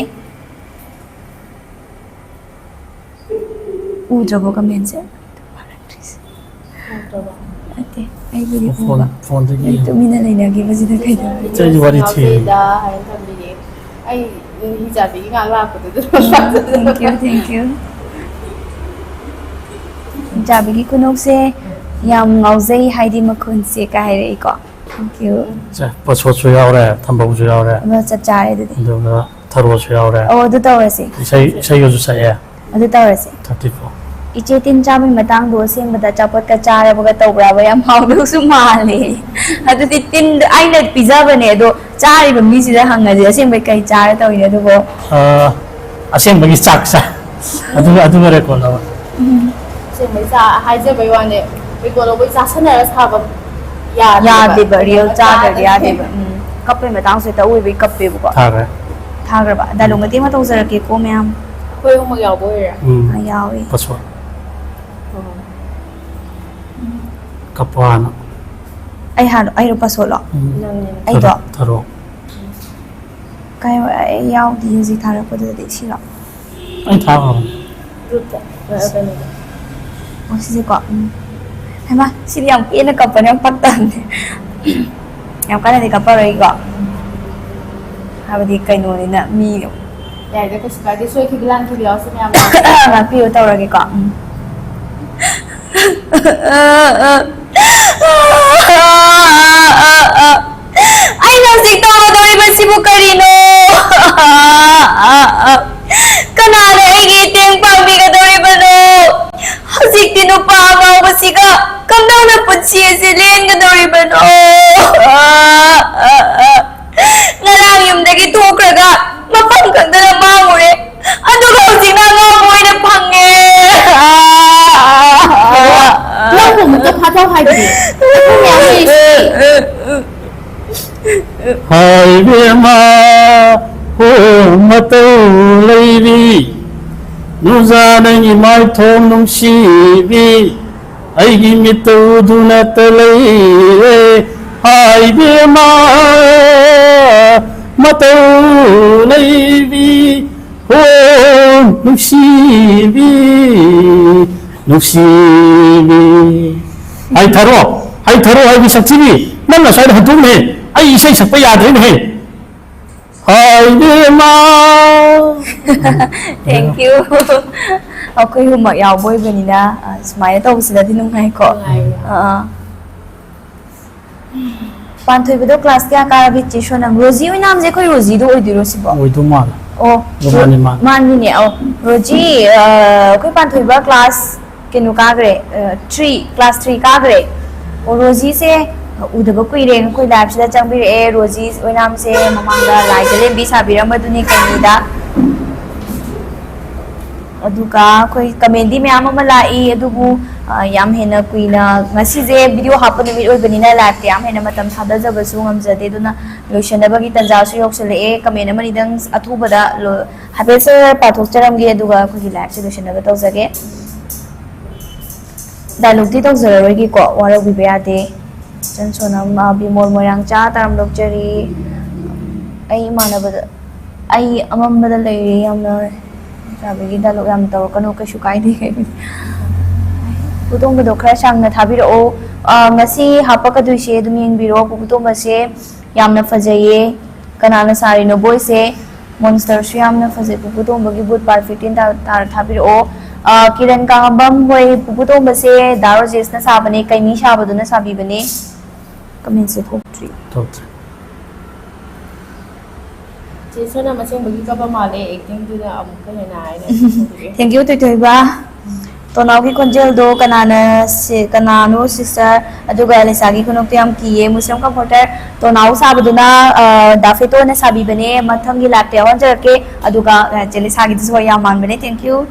ꯎꯗ꯭ꯔꯕꯣ commentꯁꯦ? ꯎꯗ꯭ꯔꯕꯣ? ꯅꯠꯇꯦ, ꯑꯩꯕꯨꯗꯤ ꯐꯣꯟ, ꯎꯕ꯫ ꯐꯣꯟꯗꯒꯤ ꯅꯪ ꯌꯦꯡꯉꯣ꯫ ꯇꯨꯃꯤꯟꯅ ꯂꯩꯅꯈꯤꯕꯁꯤꯗ ꯀꯩꯗꯧꯔꯦ? ꯏꯆꯦꯒꯤ ꯋꯥꯔꯤ ꯊꯤ꯫ ꯉꯥꯎꯖꯩꯗ ꯍꯥꯏꯅ ꯊꯝꯕꯤꯔꯦ꯫ ꯑꯩ ꯍꯤꯡꯆꯥꯕꯤꯒꯤ ꯉꯥꯏꯍꯥꯛ ꯂꯥꯛꯄꯗꯨꯗ꯫ Thank you, thank you. ꯍꯤꯡꯆꯥꯕꯤꯒꯤ ꯈꯨꯅꯣꯛꯁꯦ ꯌꯥꯝ ꯉꯥꯎꯖꯩ, ꯍꯥꯏꯗꯤ ꯃꯈꯣꯟꯁꯦ ꯀꯥꯏ ꯍꯥꯏꯔꯛꯏꯀꯣ꯫ Thank you. ꯁꯦ, ꯄꯁꯣꯠꯁꯨ ꯌꯥꯎꯔꯦ, ꯊꯝꯕꯧꯁꯨ ꯌꯥꯎꯔꯦ꯫ ꯑꯗꯣ ꯆꯞ ꯆꯥꯔꯦ ꯑꯗꯨꯗꯤ꯫ ꯑꯗꯨꯒ ꯊꯔꯣꯁꯨ ꯌꯥꯎꯔꯦ꯫ ꯑꯣ, ꯑꯗꯨ ꯇꯧꯔꯁꯤ꯫ ꯏꯁꯩ, ꯏꯁꯩꯒꯁꯨ ꯁꯛꯑꯦ꯫ ꯑꯗꯨ ꯇꯧꯔꯁꯤ꯫ Thirty four꯫ ꯏꯆꯦ, ꯇꯤꯟ ꯆꯥꯕꯒꯤ ꯃꯇꯥꯡꯗꯣ ꯑꯁꯦꯡꯕꯗ ꯑꯆꯥꯄꯣꯠꯀ ꯆꯥꯔꯕꯒ ꯇꯧꯕ꯭ꯔꯥꯕ? ꯌꯥꯝ ꯍꯥꯎꯗꯧꯁꯨ ꯃꯥꯜꯂꯦ꯫ ꯑꯗꯨꯗꯤ ꯇꯤꯟ ꯑꯩꯅ ꯄꯤꯖꯕꯅꯦ, ꯑꯗꯣ ꯆꯥꯔꯤꯕ ꯃꯤꯁꯤꯗ ꯍꯪꯉꯗꯤ ꯑꯁꯦꯡꯕꯩ ꯀꯩ ꯆꯥꯔ ꯇꯧꯔꯤꯅꯣ ꯑꯗꯨꯕꯣ? ꯑ, ꯑꯁꯦꯡꯕꯒꯤ ꯆꯥꯛ ꯆꯥꯏ꯫ ꯑꯗꯨꯒ, ꯑꯗꯨꯒ record ꯂꯧꯔꯣ꯫ ꯎꯝ꯫ ꯑꯁꯦꯡꯕꯩ ꯆꯥ-, ꯍꯥꯏꯖꯕꯩ ꯋꯥꯅꯦ, record ꯂꯧꯕꯩ ꯆꯥꯁꯟꯅꯔ ꯁꯥꯕ ꯌꯥꯗꯦꯕ꯫ ꯌꯥꯗꯦꯕ, real ꯆꯥꯗ꯭ꯔꯗꯤ ꯌꯥꯗꯦꯕ꯫ ꯎꯝ꯫ ꯀꯞꯄꯩ ꯃꯇꯥꯡꯁꯨ ꯍꯦꯛꯇ ꯑꯣꯏꯕꯩ ꯀꯞꯄꯦꯕꯀꯣ꯫ ꯊꯥꯈ꯭ꯔꯦ꯫ ꯊꯥꯈ꯭ꯔꯕ? ꯗꯥꯏꯂꯣꯒ ꯃꯇꯦꯛ ꯑꯃ ꯇꯧꯖꯔꯛꯀꯦꯀꯣ, ꯃꯌꯥꯝ꯫ ꯑꯩꯈꯣꯏ ꯑꯍꯨꯝꯃꯛ ꯌꯥꯎꯕ ꯑꯣꯏꯔꯦ? ꯎꯝ꯫ ꯑ, ꯌꯥꯎꯏ꯫ ꯄꯁꯣ꯫ ꯑꯣ꯫ ꯀꯞꯄꯣ ꯍꯥꯟꯅ꯫ ꯑꯩ ꯍꯥꯟꯅ, ꯑꯩꯔꯣ ꯄꯁꯣꯠꯂꯣ? ꯎꯝ꯫ ꯅꯪꯅꯦ꯫ ꯑꯩꯗꯣ? ꯊꯔꯣ, ꯊꯔꯣ꯫ ꯀꯥꯏ, ꯑꯩ ꯌꯥꯎꯗꯤ ꯍꯧꯖꯤꯛ ꯊꯥꯔꯛꯄꯗꯨꯗꯗꯤ ꯁꯤꯔꯣ? ꯑꯩ ꯊꯥꯈ꯭ꯔꯕꯅꯦ꯫ Group-ꯇ, ꯑ, ꯀꯩꯅꯣꯗ꯫ ꯑꯣ, ꯁꯤꯁꯦꯀꯣ꯫ ꯎꯝ꯫ ꯍꯩꯃꯥ, ꯁꯤꯗꯤ ꯌꯥꯝ ꯄꯦꯟꯅ ꯀꯞꯄꯅꯦ, ꯌꯥꯝ ꯄꯛꯇꯕꯅꯦ꯫ ꯌꯥꯝ ꯀꯟꯅꯗꯤ ꯀꯞꯄꯔꯣꯏꯀꯣ꯫ ꯍꯥꯏꯕꯗꯤ ꯀꯩꯅꯣꯅꯤꯅ, ꯃꯤ ꯌꯥꯏꯗ, ꯀꯩꯁꯨ ꯀꯥꯏꯗꯦ꯫ ꯁꯣꯏꯈꯤꯕ ꯂꯥꯟꯈꯤꯕ ꯌꯥꯎꯔꯁꯨ ꯃꯌꯥꯝ ꯉꯥꯛꯄꯤꯌꯨ ꯇꯧꯔꯒꯦꯀꯣ꯫ ꯎꯝ꯫ ꯑꯩꯅ ꯍꯧꯖꯤꯛ ꯇꯧꯒꯗꯧꯔꯤꯕꯁꯤꯕꯨ ꯀꯔꯤꯅꯣ? ꯀꯅꯥꯅ ꯑꯩꯒꯤ ꯏꯇꯦꯡ ꯄꯥꯡꯕꯤꯒꯗꯧꯔꯤꯕꯅꯣ? ꯍꯧꯖꯤꯛꯇꯤ ꯅꯨꯄꯥ ꯑꯉꯥꯎꯕꯁꯤꯒ ꯀꯝꯗꯧꯅ ꯄꯨꯟꯁꯤ ꯑꯁꯤ ꯂꯦꯟꯒꯗꯧꯔꯤꯕꯅꯣ? ꯉꯔꯥꯡ ꯌꯨꯝꯗꯒꯤ ꯊꯣꯛꯈ꯭ꯔꯒ ꯃꯐꯝ ꯈꯪꯗꯅ ꯃꯥꯡꯉꯨꯔꯦ, ꯑꯗꯨꯒ ꯍꯧꯖꯤꯛꯅ ꯑꯉꯥꯎꯕ ꯑꯣꯏꯅ ꯐꯪꯉꯦ꯫ ꯅꯪꯕꯨ ꯑꯃꯨꯛꯇ ꯐꯥꯊꯧ ꯍꯥꯏꯕꯗꯤ? ꯍꯥꯏ ꯏꯕꯦꯝꯃ, ꯍꯣ ꯃꯇꯧ ꯂꯩꯕꯤ, ꯅꯨꯡꯖꯥ ꯅꯪꯒꯤ ꯃꯥꯏꯊꯣꯡ ꯅꯨꯡꯁꯤꯕꯤ, ꯑꯩꯒꯤ ꯃꯤꯠꯇ ꯎꯗꯨꯅꯇ ꯂꯩꯔꯦ꯫ ꯍꯥꯏ ꯏꯕꯦꯝꯃ, ꯃꯇꯧ ꯂꯩꯕꯤ, ꯍꯣ ꯅꯨꯡꯁꯤꯕꯤ, ꯅꯨꯡꯁꯤꯕꯤ꯫ ꯍꯥꯏ ꯊꯔꯣ, ꯍꯥꯏ ꯊꯔꯣ, ꯍꯥꯏꯕꯤ ꯁꯛꯊꯤꯕꯤ, ꯅꯪ ꯉꯁꯥꯏꯗ ꯍꯟꯗꯣꯛꯅꯦ꯫ ꯑꯩ ꯏꯁꯩ ꯁꯛꯄ ꯌꯥꯗ꯭ꯔꯦꯅꯦꯍꯦ꯫ ꯍꯥꯏꯕꯦꯝꯃ! Thank you. ꯑꯩꯈꯣꯏ ꯑꯍꯨꯝꯃꯛ ꯌꯥꯎꯕ ꯑꯣꯏꯕꯅꯤꯅ ꯑ, ꯁꯨꯃꯥꯏꯅ ꯇꯧꯕꯁꯤꯅꯗꯤ ꯅꯨꯡꯉꯥꯏꯀꯣ꯫ ꯅꯨꯡꯉꯥꯏꯌꯦ꯫ ꯑꯥ꯫ ꯄꯥꯟꯊꯣꯏꯕꯗꯣ ꯀ꯭ꯂꯥꯁ ꯀꯌꯥ ꯀꯥꯔꯒꯦ ꯆꯦ ꯁꯣꯅꯝ? ꯔꯣꯖꯤ ꯑꯣꯏꯅꯥꯝꯁꯦ ꯑꯩꯈꯣꯏ ꯔꯣꯖꯤꯗꯣ ꯑꯣꯏꯗꯣꯏꯔꯣ ꯁꯤꯕꯣ? ꯑꯣꯏꯗꯧ ꯃꯥꯜꯂꯦ꯫ ꯑꯣ, ꯃꯥꯅꯤ, ꯃꯥꯅꯤ꯫ ꯃꯥꯅꯤꯅꯦ꯫ ꯑꯣ, ꯔꯣꯖꯤ, ꯑ, ꯑꯩꯈꯣꯏ ꯄꯥꯟꯊꯣꯏꯕ ꯀ꯭ꯂꯥꯁ ꯀꯩꯅꯣ ꯀꯥꯈ꯭ꯔꯦ, ꯊ꯭ꯔꯤ, ꯀ꯭ꯂꯥꯁ ꯊ꯭ꯔꯤ ꯀꯥꯈ꯭ꯔꯦ꯫ ꯑꯣ, ꯔꯣꯖꯤꯁꯦ ꯎꯗꯕ ꯀꯨꯏꯔꯦ, ꯑꯩꯈꯣꯏ ꯂꯥꯏꯐꯁꯤꯗ ꯆꯪꯕꯤꯔꯛꯑꯦ꯫ ꯔꯣꯖꯤ ꯑꯣꯏꯅꯥꯝꯁꯦ ꯃꯃꯥꯡꯗ ꯂꯥꯏ ꯖꯂꯦꯝꯕꯤ ꯁꯥꯕꯤꯔꯝꯕꯗꯨꯅꯤ ꯀꯩꯅꯤꯗ꯫ ꯑꯗꯨꯒ ꯑꯩꯈꯣꯏ ꯀꯃꯦꯟꯗꯤ ꯃꯌꯥꯝ ꯑꯃ ꯂꯥꯛꯏ, ꯑꯗꯨꯕꯨ ꯑ, ꯌꯥꯝ ꯍꯦꯟꯅ ꯀꯨꯏꯅ, ꯉꯁꯤꯁꯦ ꯚꯤꯗꯤꯑꯣ ꯍꯥꯞꯄ ꯅꯨꯃꯤꯠ ꯑꯣꯏꯕꯅꯤꯅ ꯂꯥꯏꯐꯇ ꯌꯥꯝ ꯍꯦꯟꯅ ꯃꯇꯝ ꯊꯥꯗꯖꯕꯁꯨ ꯉꯝꯖꯗꯦ, ꯑꯗꯨꯅ ꯂꯣꯏꯁꯤꯟꯅꯕꯒꯤ ꯇꯥꯟꯖꯥꯁꯨ ꯌꯧꯁꯤꯜꯂꯛꯑꯦ꯫ ꯀꯃꯦꯟ ꯑꯃꯅꯤꯗꯪ ꯑꯊꯨꯕꯗ ꯂꯣ-, ꯍꯥꯏꯐꯦꯠ ꯁꯔ ꯄꯥꯊꯣꯛꯆꯔꯝꯒꯦ, ꯑꯗꯨꯒ ꯑꯩꯈꯣꯏꯒꯤ ꯂꯥꯏꯐꯁꯦ ꯂꯣꯏꯁꯤꯟꯅꯕ ꯇꯧꯖꯒꯦ꯫ ꯗꯥꯏꯂꯣꯛꯇꯤ ꯇꯧꯖꯔꯔꯣꯏꯒꯦꯀꯣ, ꯋꯥꯔꯧꯕꯤꯕ ꯌꯥꯗꯦ꯫ ꯏꯆꯟ ꯁꯣꯅꯝ, ꯑ, ꯕꯤꯃꯣꯜ ꯃꯣꯏꯔꯥꯡꯆꯥ, ꯇꯔꯥꯝ ꯂꯧꯖꯔꯤ꯫ ꯑꯩ ꯏꯃꯥꯟꯅꯕꯗ, ꯑꯩ ꯑꯃꯝꯕꯗ ꯂꯩꯔꯦ, ꯌꯥꯝꯅ ꯆꯥꯕꯒꯤ ꯗꯥꯏꯂꯣꯛ ꯌꯥꯝ ꯇꯧꯔꯛꯀꯅꯨ, ꯀꯩꯁꯨ ꯀꯥꯏꯗꯦ꯫ ꯄꯨꯇꯣꯡꯕꯗꯣ ꯈꯔ ꯁꯥꯡꯅ ꯊꯥꯕꯤꯔꯛꯑꯣ꯫ ꯑ, ꯉꯁꯤ ꯍꯥꯞꯄꯛꯀꯗꯣꯏꯁꯦ ꯑꯗꯨꯝ ꯌꯦꯡꯕꯤꯔꯣ꯫ ꯄꯨꯄꯨꯇꯣꯝꯕꯁꯦ ꯌꯥꯝꯅ ꯐꯖꯩꯌꯦ꯫ ꯀꯅꯥꯅ ꯁꯥꯔꯤꯅꯣ ꯕꯣꯏꯁꯦ? ꯃꯣꯟꯁꯇꯔꯁꯨ ꯌꯥꯝꯅ ꯐꯖꯩ꯫ ꯄꯨꯄꯨꯇꯣꯝꯕꯒꯤ ꯕꯨꯠ ꯄꯥꯔꯠ ꯐꯤꯐꯇꯤꯟ ꯇꯥ-, ꯇꯥꯔ ꯊꯥꯕꯤꯔꯛꯑꯣ꯫ ꯑ, ꯀꯤꯔꯟ ꯀꯥꯉꯝꯕꯝ ꯍꯣꯏ, ꯄꯨꯄꯨꯇꯣꯝꯕꯁꯦ ꯗꯥ ꯔꯣꯖꯦꯁꯅ ꯁꯥꯕꯅꯦ, ꯀꯩꯃꯤ ꯁꯥꯕꯗꯨꯅ ꯁꯥꯕꯤꯕꯅꯦ꯫ ꯀꯃꯦꯟꯁꯦ ꯊꯣꯛꯇ꯭ꯔꯤ꯫ ꯊꯣꯛꯇ꯭ꯔꯤ꯫ ꯆꯦ ꯁꯣꯅꯝ ꯑꯁꯦꯡꯕꯒꯤ ꯀꯞꯄ ꯃꯥꯜꯂꯦ, ꯑꯦꯛꯇꯤꯡꯗꯨꯅ ꯑꯃꯨꯛꯀ ꯍꯦꯟꯅ ꯍꯥꯏꯅ ꯈꯜꯂꯦ꯫ Thank you, ꯊꯣꯏꯊꯣꯏꯕ꯫ ꯇꯣꯅꯥꯎꯒꯤ ꯈꯣꯟꯖꯦꯜꯗꯣ ꯀꯅꯥꯅ ꯁꯤ-, ꯀꯅꯥꯅꯣ ꯁꯤꯁꯇꯔ? ꯑꯗꯨꯒ ꯂꯤꯁꯥꯒꯤ ꯈꯨꯅꯣꯛꯇꯣ ꯌꯥꯝ ꯀꯤꯌꯦ꯫ ꯃꯨꯁꯂꯤꯝ ꯀꯝꯐꯣꯔꯇꯔ ꯇꯣꯅꯥꯎ ꯁꯥꯕꯗꯨꯅ, ꯑ, ꯗꯥ ꯐꯦꯇꯣꯅ ꯁꯥꯕꯤꯕꯅꯦ꯫ ꯃꯊꯪꯒꯤ ꯂꯥꯏꯐꯇ ꯌꯥꯎꯍꯟꯖꯔꯛꯀꯦ꯫ ꯑꯗꯨꯒ, ꯑ, ꯆꯦ ꯂꯤꯁꯥꯒꯤꯗꯨꯁꯨ ꯍꯣꯏ ꯌꯥꯝ ꯃꯥꯟꯕꯅꯦ꯫ Thank you꯫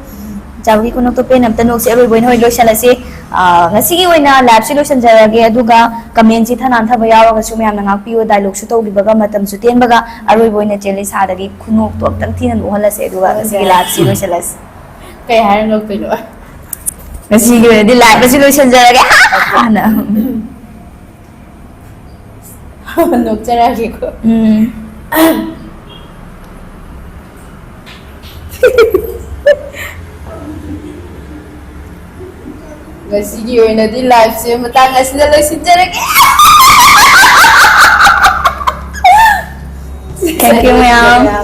ꯆꯥꯕꯒꯤ ꯈꯨꯅꯣꯛꯇꯣ ꯄꯦꯟ ꯑꯝꯇ ꯅꯣꯛꯁꯤ꯫ ꯑꯔꯣꯏꯕ ꯑꯣꯏꯅ ꯍꯣꯏ ꯂꯣꯏꯁꯤꯜꯂꯁꯤ꯫ ꯑ, ꯉꯁꯤꯒꯤ ꯑꯣꯏꯅ ꯂꯥꯏꯐꯁꯤ ꯂꯣꯏꯁꯤꯟꯖꯔꯒꯦ꯫ ꯑꯗꯨꯒ ꯀꯃꯦꯟꯁꯤ ꯊꯅꯥꯟꯊꯕ ꯌꯥꯎꯔꯒꯁꯨ ꯃꯌꯥꯝꯅ ꯉꯥꯛꯄꯤꯌꯨ꯫ ꯗꯥꯏꯂꯣꯛꯁꯨ ꯇꯧꯈꯤꯕꯒ ꯃꯇꯝꯁꯨ ꯇꯦꯟꯕꯒ ꯑꯔꯣꯏꯕ ꯑꯣꯏꯅ ꯆꯦ ꯂꯤꯁꯥꯗꯒꯤ ꯈꯨꯅꯣꯛꯇꯣ ꯑꯝꯇꯪ ꯊꯤꯅ ꯅꯣꯛꯍꯜꯂꯁꯦ꯫ ꯑꯗꯨꯒ ꯉꯁꯤꯒꯤ ꯂꯥꯏꯐꯁꯤ ꯂꯣꯏꯁꯤꯜꯂꯁꯤ꯫ ꯀꯩ ꯍꯥꯏꯔ ꯅꯣꯛꯇꯣꯏꯅꯣ? ꯉꯁꯤꯒꯤ ꯑꯣꯏꯅꯗꯤ ꯂꯥꯏꯐ ꯑꯁꯤ ꯂꯣꯏꯁꯤꯟꯖꯔꯒꯦ꯫ ꯍꯥꯟꯅ꯫ ꯅꯣꯛꯆꯔꯛꯑꯒꯦꯀꯣ꯫ ꯎꯝ꯫ ꯉꯁꯤꯒꯤ ꯑꯣꯏꯅꯗꯤ ꯂꯥꯏꯐꯁꯦ ꯃꯇꯥꯡ ꯑꯁꯤꯗ ꯂꯣꯏꯁꯤꯟꯖꯔꯒꯦ꯫ Thank you, ꯃꯌꯥꯝ꯫